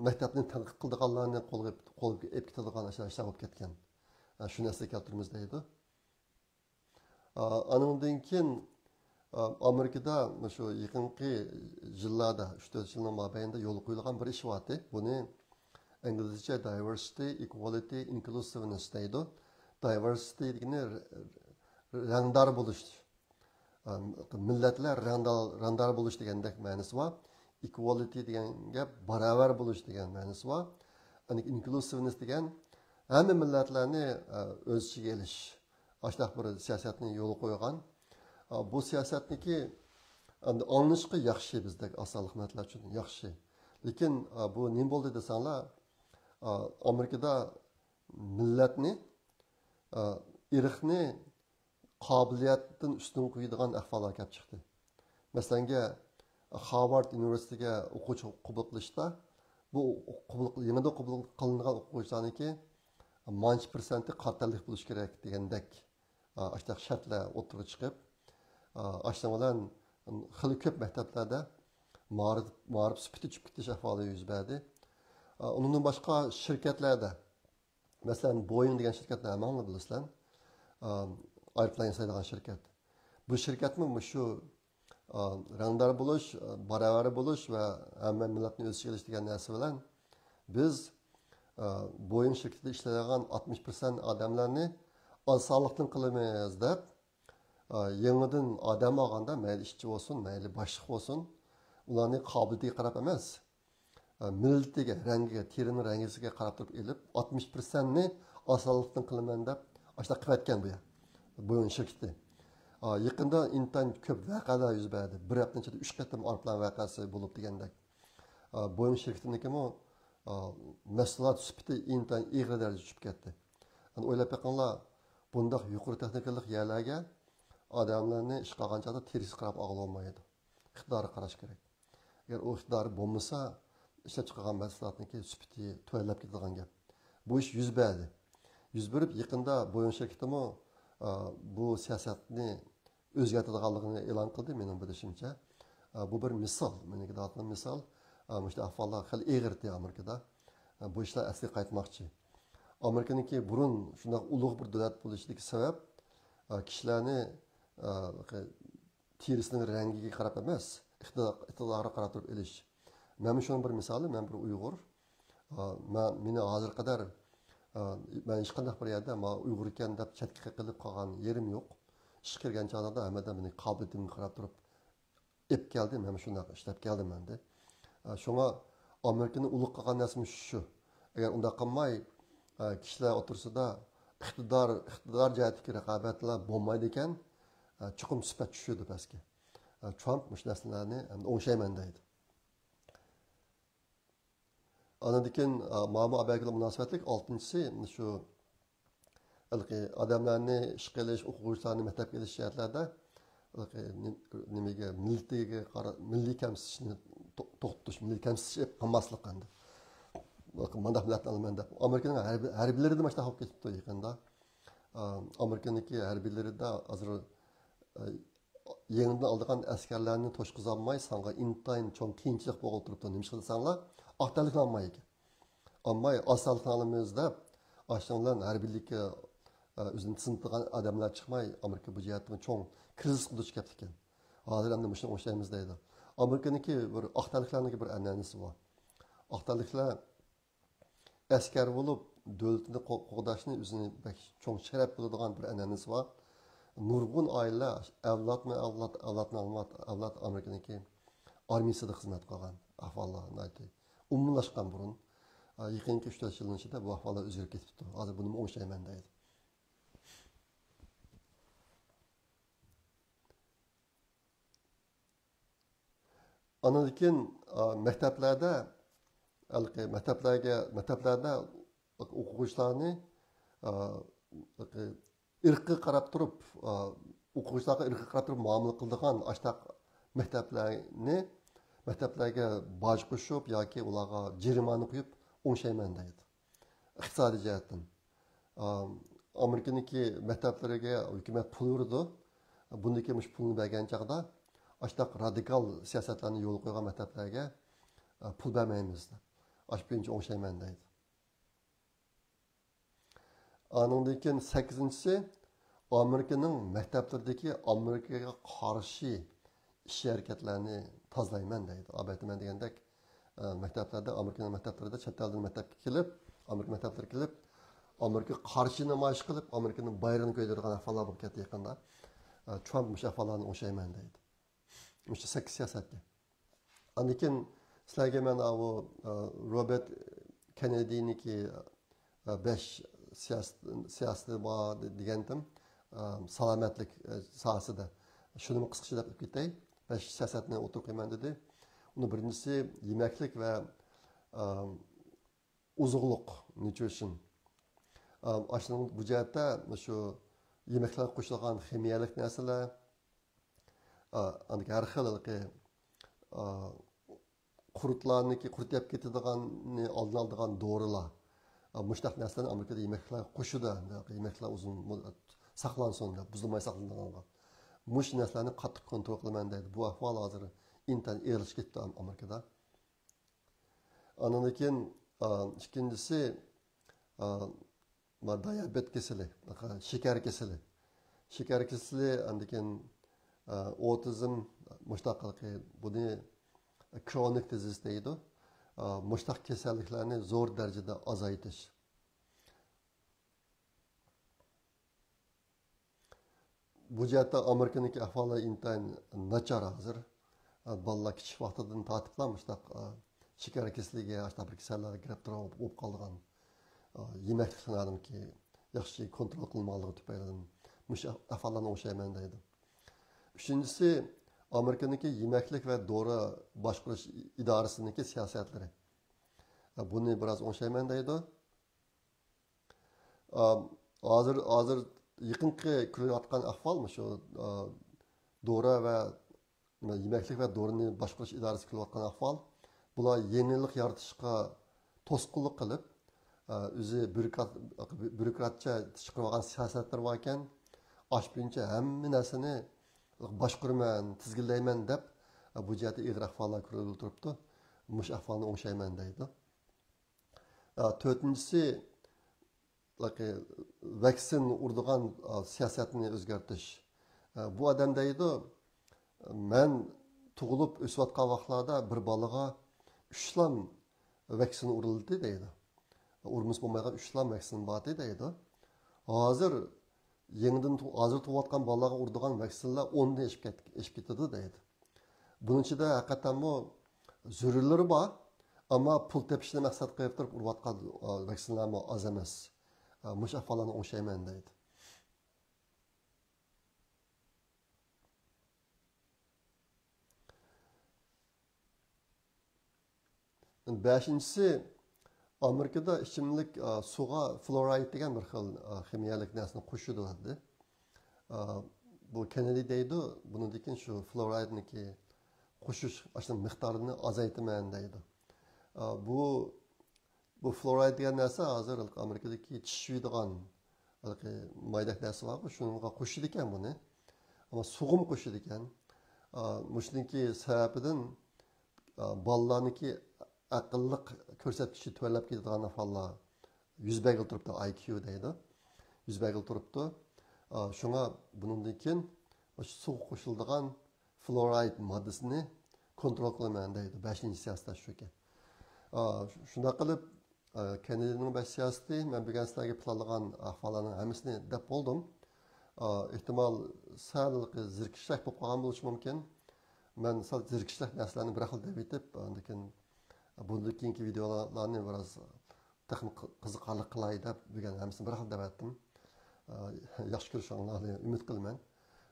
مەكتەپنى تەنقىد قىلىدىغانلارنى قولغا، قولغا ئېلىپ كېتىدىغان ئىشلار، ئىشلار بولۇپ كەتكەن. شۇنى ئەسلىگە كەلتۈرىمىز دەيدۇ. ئانىڭدىن كېيىن، ئامېرىكىدا مۇشۇ يېقىنقى يىللاردا، ئۈچ تۆت يىلنىڭ مابەينىدە يولغا قويۇلغان بىر ئىش بارتى. بۇنى ئىنگلىزچە diversity, equality, inclusiveness دەيدۇ. Diversity دېگىنى رەڭدار بولۇش. مىللەتلەر رەڭدار، رەڭدار بولۇش دېگەندەك مەنىسى بار. Equality دېگەن گەپ باراۋەر بولۇش دېگەن مەنىسى بار. ئەنە inclusiveness دېگەن ھەممە مىللەتلەرنى ئۆز ئىچىگە ئېلىش. ئاشۇنداق بىر سىياسەتنى يولغا قويغان. بۇ سىياسەتنىكى ئەمدى ئاڭلىنىشقا ياخشى، بىزدەك ئاز سانلىق مىللەتلەر ئۈچۈن ياخشى. لېكىن بۇ نېمە بولدى دېسەڭلار، ئامېرىكىدا مىللەتنى، ئىرقنى قابىلىيەتتىن ئۈستۈن قويىدىغان ئەھۋاللار كەپ چىقتى. مەسىلەنگە، خارۋارد ئۇنىۋېرسىتېتىگە ئوقۇغۇچى قوبۇل قىلىشتا، بۇ قوبۇل، يېڭىدىن قوبۇل قىلىنغان ئوقۇغۇچىلارنىڭكى مانچە پىرسەنتى قارا تەنلىك بولۇشى كېرەك دېگەندەك، ئاشۇنداق شەرتلەر ئوتتۇرىغا چىقىپ، ئاشۇنىڭ بىلەن خېلى كۆپ مەكتەپلەردە مائارىپ، مائارىپ سۈپىتى چۈشۈپ كېتىش ئەھۋالى يۈز بەردى. ئۇنىڭدىن باشقا شىركەتلەردە، مەسىلەن، بويىڭ دېگەن شىركەتنى ھەممىڭلار بىلىسىلەر. ئايروپىلان ياسايدىغان شىركەت. بۇ شىركەتمۇ مۇشۇ، ئا، رەڭدار بولۇش، باراۋەر بولۇش ۋە ھەممە مىللەتنى ئۆز ئىچىگە ئېلىش دېگەن نەرسە بىلەن بىز، ئا، بويىڭ شىركىتىدە ئىشلەيدىغان ئاتمىش پىرسەنت ئادەملەرنى ئاز سانلىقتىن قىلىمىز دەپ، ئا، يېڭىدىن ئادەم ئالغاندا، مەيلى ئىشچى بولسۇن، مەيلى باشلىق بولسۇن، ئۇلارنى قابىلىيىتىگە قاراپ ئەمەس، ئا، مىللىتىگە، رەڭگىگە، تېرىنىڭ رەڭگىسىگە قاراپ تۇرۇپ ئېلىپ، ئاتمىش پىرسەنتنى ئاز سانلىقتىن قىلىمەن دەپ، ئاشۇنداق قىلىۋەتكەن بۇ يەر. بويىڭ شىركىتى. ئا، يېقىندا ئىنتايىن كۆپ ۋەقەلەر يۈز بەردى. بىر ھەپتىنىڭ ئىچىدە ئۈچ قېتىم ئايروپىلان ۋەقەسى بولۇپ دېگەندەك. ئا، بويىڭ شىركىتىنىڭكىمۇ، ئا، مەھسۇلات سۈپىتى ئىنتايىن ئېغىر دەرىجىدە چۈشۈپ كەتتى. ئەمدى ئويلاپ بېقىڭلار، بۇنداق يۇقىرى تېخنىكىلىق يەرلەرگە ئادەملەرنى ئىشقا ئالغان چاغدا تېرىسىگە قاراپ ئالغىلى بولمايدۇ. ئىقتىدارغا قاراش كېرەك. ئەگەر ئۇ ئىقتىدارى بولمىسا، ئىشلەپ چىقارغان مەھسۇلاتنىڭكى سۈپىتى تۆۋەنلەپ كېتىدىغان گەپ. بۇ ئىش يۈز بەردى. يۈز بېرىپ، يېقىندا بويىڭ شىركىتىمۇ، ئا، بۇ سىياسەتنى ئۆزگەرتىدىغانلىقىنى ئېلان قىلدى، مېنىڭ بىلىشىمچە. ئا، بۇ بىر مىسال، مېنىڭكى دەۋاتقان مىسال. ئا، مۇشۇنداق ئەھۋاللار خېلى ئېغىردى ئامېرىكىدا. ئا، بۇ ئىشلار ئەسلىگە قايتماقچى. ئامېرىكىنىڭكى بۇرۇن شۇنداق ئۇلۇغ بىر دۆلەت بولۇشىدىكى سەۋەب، ئا، كىشىلەرنى، ئا، تېرىسىنىڭ رەڭگىگە قاراپ ئەمەس، ئىقتىدا-، ئىقتىدارغا قاراپ تۇرۇپ ئېلىش. مەنمۇ شۇنىڭ بىر مىسالى، مەن بىر ئۇيغۇر. ئا، مەن، مېنى ھازىرغا قەدەر، ئا، مەن ھېچقانداق بىر يەردە، ما ئۇيغۇر ئىكەن دەپ چەتكە قېقىلىپ قالغان يېرىم يوق. ئىشقا كىرگەن چاغلاردا ھەممە ئادەم مېنىڭ قابىلىيىتىمگە قاراپ تۇرۇپ ئېلىپ كەلدى، مەن شۇنداق ئىشلەپ كەلدىم ئەمدى. ئا، شۇڭا ئامېرىكىنى ئۇلۇغ قىلغان نەرسىمۇ شۇ. ئەگەر ئۇنداق قىلماي، ئا، كىشىلەر ئوتتۇرىسىدا ئىقتىدار، ئىقتىدار جەھەتتىكى رىقابەتلەر بولمايدىكەن، ئا، چوقۇم سۈپەت چۈشىدۇ پەسكە. ئا، ترامپ مۇشۇ نەرسىلەرنى ئەمدى ئوڭشايمەن دەيدۇ. ئاندىن كېيىن، ئا، ماۋۇ ئەبەگىلەر مۇناسىۋەتلىك ئالتىنچىسى شۇ ھېلىقى ئادەملەرنى ئىشقا ئېلىش، ئوقۇغۇچىلارنى مەكتەپكە ئېلىش جەھەتلەردە ھېلىقى نېم-، نېمىگە، مىللىتىگە قارا-، مىللىي كەمسىتىشنى تو-، توختىتىش، مىللىي كەمسىتىش ئېلىپ قالماسلىق ئەمدى. ھېلىقى مانداق مىللەتنى ئالىمەن دەپ. ئامېرىكىنىڭ ھەربىي، ھەربىيلىرىدە مۇشۇنداق بولۇپ كېتىپتۇ يېقىندا. ئا، ئامېرىكىنىڭكى ھەربىيلىرىدە ھازىر، ئا، يېڭىدىن ئالىدىغان ئەسكەرلەرنى توشقۇزالماي، ساڭا ئىنتايىن چوڭ قىيىنچىلىق بولغىلى تۇرۇپتۇ. نېمىشقا دېسەڭلار، ئاق تەنلىكنى ئالماي ئىكەن. ئالماي، ئاز سانلىقنى ئالىمىز دەپ، ئاشۇنىڭ بىلەن ھەربىيلىككە، ئە، ئۆزىنى سىنىتىدىغان ئادەملەر چىقماي، ئامېرىكا بۇ جەھەتتىمۇ چوڭ كرىزىسقا دۇچ كەپتىكەن. ھازىر ئەمدى مۇشۇنى ئوڭشايمىز دەيدۇ. ئامېرىكىنىڭكى بىر ئاق تەنلىكلەرنىڭكى بىر ئەنئەنىسى بار. ئاق تەنلىكلەر ئەسكەر بولۇپ، دۆلىتىنى قو-، قوغداشنى ئۆزىنى بەك چوڭ شەرەپ بىلىدىغان بىر ئەنئەنىسى بار. نۇرغۇن ئائىلىلەر ئەۋلادمۇ ئەۋلاد، ئەۋلادمۇ ئەۋلاد، ئەۋلاد ئامېرىكىنىڭكى ئارمىيىسىدا خىزمەت قىلغان ئەھۋاللار ناھايىتى ئومۇملاشقان بۇرۇن. ئا، يېقىنقى ئۈچ تۆت يىلنىڭ ئىچىدە بۇ ئەھۋاللار ئۆزگىرىپ كېتىپتۇ. ھازىر بۇنىمۇ ئوڭشايمەن دەيدۇ. ئاندىن كېيىن، ئا، مەكتەپلەردە، ھېلىقى مەكتەپلەرگە، مەكتەپلەردە ئوقۇغۇچىلارنى، ئا، ئىرققا قاراپ تۇرۇپ، ئا، ئوقۇغۇچىلارغا ئىرققا قاراپ تۇرۇپ مۇئامىلە قىلىدىغان ئاشتاق مەكتەپلەرنى، مەكتەپلەرگە باج قوشۇپ ياكى ئۇلارغا جەرىمانە قويۇپ ئوڭشايمەن دەيدۇ. ئىقتىسادىي جەھەتتىن. ئا، ئامېرىكىنىڭكى مەكتەپلىرىگە ھۆكۈمەت پۇل بېرىدۇ. بۇندىن كېيىن مۇشۇ پۇلنى بەرگەن چاغدا ئاشتاق رادىكال سىياسەتلەرنى يولغا قويغان مەكتەپلەرگە، ئا، پۇل بەرمەيمىز دەپ. ئاشۇ بويىچە ئوڭشايمەن دەيدۇ. ئانىڭدىن كېيىن سەككىزىنچىسى، ئامېرىكىنىڭ مەكتەپلىرىدىكى ئامېرىكىغا قارشى ئىش ھەرىكەتلەرنى تازىلايمەن دەيدۇ. ئەلۋەتتە مەن دېگەندەك، ئە، مەكتەپلەردە، ئامېرىكىنىڭ مەكتەپلىرىدە، چەت ئەلدىن مەكتەپكە كېلىپ، ئامېرىكا مەكتەپلىرىگە كېلىپ، ئامېرىكىغا قارشى نامايىش قىلىپ، ئامېرىكىنىڭ بايرىقىنى كۆيدۈرىدىغان ئەھۋاللار بولۇپ كەتتى يېقىندا. ئە، ترامپ مۇشۇ ئەھۋاللارنى ئوڭشايمەن دەيدۇ. مۇشۇ سەككىز سىياسەتكە. ئاندىن كېيىن سىلەرگە مەن ئاۋۇ، ئە، روبېرت كېننېدىنىڭكى، ئە، بەش سىياس-، سىياسىتى بار دېگەنتىم، ئە، سالامەتلىك، ئە، ساھەسىدە. شۇنىمۇ قىسقىچە دەپ ئۆتۈپ كېتەي. بەش سىياسەتنى ئوتتۇرىغا قويىمەن دېدى. ئۇنىڭ بىرىنچىسى يېمەكلىك ۋە، ئە، ئوزۇقلۇق، نيۇترىشن. ئە، ئاشۇنىڭ بۇ جەھەتتە شۇ يېمەكلەرگە قوشۇلغان خىمىيەلىك نەرسىلەر، ئا، ئاندىكى ھەر خىل ھېلىقى، ئا، قۇرتلارنىڭكى، قۇرت يەپ كېتىدىغاننى ئالدىنى ئالىدىغان دورىلار، ئا، مۇشۇنداق نەرسىلەرنى ئامېرىكىدا يېمەكلىكلەرگە قوشىدۇ، ھەمدە يېمەكلىكلەر ئۇزۇن مۇددەت ساقلانسۇن دەپ، بۇزۇلماي ساقلىنىدىغانغا. مۇشۇ نەرسىلەرنى قاتتىق كونترول قىلىمەن دەيدۇ. بۇ ئەھۋال ھازىر ئىنتايىن ئېغىرلىشىپ كېتىپتۇ ئامېرىكىدا. ئاندىن كېيىن، ئا، ئىككىنچىسى، ئا، ما، دىيابېت كېسىلى، شېكەر كېسىلى. شېكەر كېسىلى، ئاندىن كېيىن، ئا، ئوتىزم، مۇشتاقلىقى، بۇنى كرونىك دىزىز دەيدۇ. ئا، مۇشتاق كېسەللىكلەرنى زور دەرىجىدە ئازايتىش. بۇ جەھەتتە ئامېرىكىنىڭكى ئەھۋالى ئىنتايىن ناچار ھازىر. بالىلار كىچىك ۋاقتىدىن تارتىپلا مۇشۇنداق، شېكەر كېسىلىگە، ئاشۇنداق بىر كېسەللەرگە گىرىپتار بولۇپ قالىدىغان، يېمەكلىكلەرنىڭكى ياخشى كونترول قىلمىغانلىقى تۈپەيلىدىن مۇشۇ ئەھۋاللارنى ئوڭشايمەن دەيدۇ. ئۈچىنچىسى، ئامېرىكىنىڭكى يېمەكلىك ۋە دورا باشقۇرۇش ئىدارىسىنىڭكى سىياسەتلىرى. بۇنى بىراز ئوڭشايمەن دەيدۇ. ئا، ھازىر، ھازىر يېقىنقى كۆرۈلۈۋاتقان ئەھۋال مۇشۇ، ئا، دورا ۋە يېمەكلىك ۋە دورىنى باشقۇرۇش ئىدارىسى كۆرۈۋاتقان ئەھۋال. بۇلار يېڭىلىق يارىتىشقا توسقۇنلۇق قىلىپ، ئا، ئۆزى بيۇروكرات-، بيۇروكراتچە چىقىرىۋالغان سىياسەتلىرى باركەن، ئاش بويىچە ھەممە نەرسىنى باشقۇرىمەن، تىزگىنلەيمەن دەپ، بۇ جەھەتتە ئېغىر ئەھۋاللار كۆرۈلۈپ تۇرۇپتۇ. مۇشۇ ئەھۋالنى ئوڭشايمەن دەيدۇ. ئا، تۆتىنچىسى، ۋەكسىن ئۇرىدىغان، ئا، سىياسەتنى ئۆزگەرتىش. ئا، بۇ ئادەم دەيدۇ، مەن تۇغۇلۇپ ئۆسۈۋاتقان ۋاقىتلاردا بىر بالىغا ئۈچلام ۋەكسىن ئۇرۇلدى دەيدۇ. ئۇرمىسا بولمايدىغان ئۈچلام ۋەكسىن بار ئىدى دەيدۇ. ھازىر يېڭىدىن تۇ-، ھازىر تۇغۇۋاتقان بالىلارغا ئۇرىدىغان ۋەكسىنلەر ئوندىن ئېشىپ كەت-، ئېشىپ كېتىدۇ دەيدۇ. بۇنىڭ ئىچىدە ھەقىقەتەنمۇ زۆرۈرلىرى بار، ئەمما پۇل تېپىشنى مەقسەت قىلىپ تۇرۇپ ئۇرۇۋاتقان، ئا، ۋەكسىنلەرمۇ ئاز ئەمەس. ئا، مۇشۇ ئەھۋاللارنى ئوڭشايمەن دەيدۇ. بەشىنچىسى، ئامېرىكىدا ئىچىملىك، ئا، سۇغا فلورايد دېگەن بىر خىل، ئا، خىمىيەلىك نەرسىنى قوشىدۇ دېدى. ئا، بۇ كېننېدى دەيدۇ، بۇنىڭدىن كېيىن شۇ فلورايدنىكى قوشۇش، ئاشۇ مىقدارىنى ئازايتىمەن دەيدۇ. ئا، بۇ، بۇ فلورايد دېگەن نەرسە ھازىر ئامېرىكىدىكى چىش يۇيىدىغان ھېلىقى مايدەك نەرسە بارغۇ، شۇنىڭغا قوشىدىكەن بۇنى. ئەمما سۇغىمۇ قوشىدىكەن. ئا، مۇشۇنىڭكى سەۋەبىدىن، ئا، بالىلارنىڭكى ئەقىللىق كۆرسەتكۈچى تۆۋەنلەپ كېتىدىغان ئەھۋاللار يۈز بەرگىلى تۇرۇپتۇ، ئاي كيۇ دەيدۇ. يۈز بەرگىلى تۇرۇپتۇ. ئا، شۇڭا بۇنىڭدىن كېيىن مۇشۇ سۇغا قوشۇلىدىغان فلورايد ماددىسىنى كونترول قىلىمەن دەيدۇ. بەشىنچى سىياسەت شۇكەن. ئا، شۇنداق قىلىپ، ئا، كېننېدىنىڭ بەش سىياسىتى، مەن بۈگۈن سىلەرگە پىلانلىغان ئەھۋاللارنىڭ ھەممىسىنى دەپ بولدۇم. ئا، ئېھتىمال سەل زېرىكىشلەر بولۇپ قالغان بولۇشى مۇمكىن. مەن سەل زېرىكىشلىك نەرسىلەرنى بىر خىل دەپ ئېيتىپ، ئاندىن كېيىن بۇندىن كېيىنكى ۋىدېئولارنى بىراز تېخىمۇ قىزىقارلىق قىلاي دەپ بۈگۈن ھەممىسىنى بىر خىل دەۋەتتىم. ئا، ياخشى كۆرۈشۈڭلارنى ئۈمىد قىلىمەن.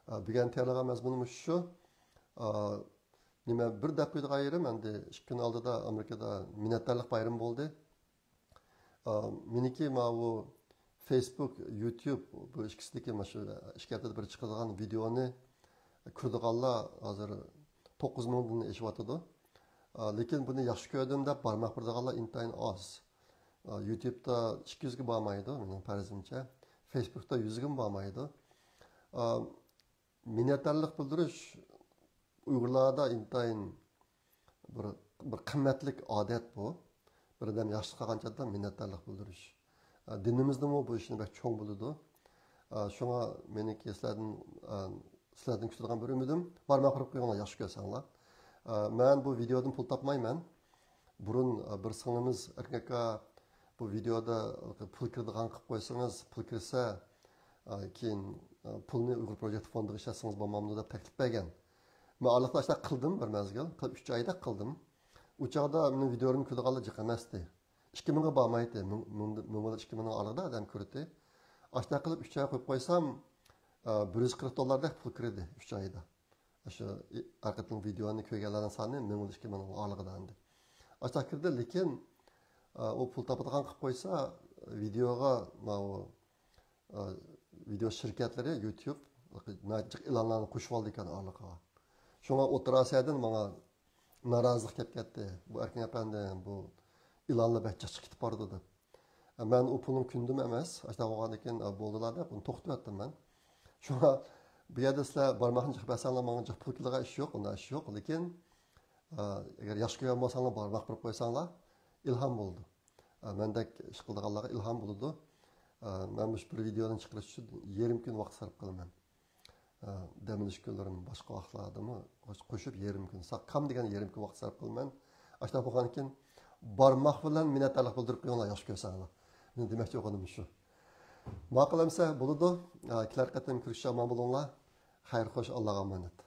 ئا، بۈگۈن تەييارلىغان مەزمۇنۇم شۇ. ئا، نېمە، بىر دەپ قويىدىغان يېرىم، ئەمدى ئىككى كۈن ئالدىدا ئامېرىكىدا مىننەتدارلىق بايرىمى بولدى. ئا، مېنىڭكى ماۋۇ فېيسبۇك، يۇتيۇب، بۇ ئىككىسىدىكى مانا شۇ ئىككى ھەپتىدە بىر چىقىدىغان ۋىدېئونى كۆرىدىغانلار ھازىر توققۇز مىڭدىن ئېشىۋاتىدۇ. ئا، لېكىن بۇنى ياخشى كۆردۈم دەپ بارماق بېرىدىغانلار ئىنتايىن ئاز. ئا، يۇتيۇبتا ئىككى يۈزگە بارمايدۇ، مېنىڭ پەرىزىمچە. فېيسبۇكتا يۈزگىمۇ بارمايدۇ. ئا، مىننەتدارلىق بىلدۈرۈش ئۇيغۇرلاردا ئىنتايىن بىر، بىر قىممەتلىك ئادەت بۇ. بىر ئادەم ياخشىلىق قىلغان چاغدا مىننەتدارلىق بىلدۈرۈش. ئا، دىنىمىزدىمۇ بۇ ئىشنى بەك چوڭ بىلىدۇ. ئا، شۇڭا مېنىڭكى سىلەردىن، ئا، سىلەردىن كۈتىدىغان بىر ئۈمىدىم، بارماق ئۇرۇپ قويۇڭلار، ياخشى كۆرسەڭلار. ئا، مەن بۇ ۋىدېئودىن پۇل تاپمايمەن. بۇرۇن، ئا، بىر سىڭلىمىز ئەركىن ئاكا، بۇ ۋىدېئودا پۇل كىرىدىغان قىلىپ قويسىڭىز، پۇل كىرسە، ئا، كېيىن، ئا، پۇلنى ئۇيغۇر پروجېكت فوندىغا ئىشلەتسىڭىز بولمامدۇ دەپ تەكلىپ بەرگەن. مەن ئارىلىقتا ئاشۇنداق قىلدىم بىر مەزگىل، قىلىپ ئۈچ ئايدەك قىلدىم. ئۇ چاغدا مېنىڭ ۋىدېئولىرىمنى كۆرىدىغانلار جىق ئەمەستى. ئىككى مىڭغا بارمايتتى. مىڭ، مىڭ، مىڭ بىلەن ئىككى مىڭنىڭ ئارىلىقىدا ئادەم كۆرەتتى. ئاشۇنداق قىلىپ ئۈچ ئاي قويۇپ قويسام، ئا، بىر يۈز قىرىق دوللاردەك پۇل كىردى ئۈچ ئايدا. ئاشۇ ئارقىدىن ۋىدېئونى كۆرگەنلەرنىڭ سانى مىڭ بىلەن ئىككى مىڭنىڭ ئارىلىقىدا ئەمدى. ئاشۇنداق كىردى، لېكىن، ئا، ئۇ پۇل تاپىدىغان قىلىپ قويسا، ۋىدېئوغا ماۋۇ، ئا، ۋىدېئو شىركەتلىرى، يۇتيۇب، ناھايىتى جىق ئېلانلارنى قوشۇۋالىدىكەن ئارىلىقىغا. شۇڭا ئوتتۇرا ئاسىيادىن ماڭا نارازىلىق كەپ كەتتى. بۇ ئەركىن ئەپەندى، بۇ ئېلانلار بەك جىق چىقىپ كېتىپ بارىدۇ دەپ. مەن ئۇ پۇلنى كۈندۈم ئەمەس، ئاشۇنداق بولغاندىن كېيىن، بولدىلا دەپ ئۇنى توختىتىۋەتتىم مەن. شۇڭا بۇ يەردە سىلەر بارماقنى جىق بەرسەڭلار، ماڭا جىق پۇل كېلىدىغان ئىش يوق، ئۇنداق ئىش يوق. لېكىن، ئەگەر ياخشى كۆرگەن بولساڭلار، بارماق بېرىپ قويساڭلار، ئىلھام بولىدۇ. مەندەك ئىش قىلىدىغانلارغا ئىلھام بولىدۇ. مەن مۇشۇ بىر ۋىدېئونى چىقىرىش ئۈچۈن يېرىم كۈن ۋاقىت سەرپ قىلىمەن. ئە، دەم ئېلىش كۈنلىرىم باشقا ۋاقىتلاردىمۇ قوشۇپ يېرىم كۈن، سا-، كام دېگەن يېرىم كۈن ۋاقىت سەرپ قىلىمەن. ئاشۇنداق بولغاندىكىن بارماق بىلەن مىننەتدارلىق بىلدۈرۈپ قويۇڭلار، ياخشى كۆرسەڭلار. مېنىڭ دېمەكچى بولغىنىم شۇ. ماقۇل ئەمسە بولىدۇ. ئە، كېلەر قېتىم كۆرۈشكىچە ئامان بولۇڭلار. خەير خوش، ئاللاغا ئامانەت.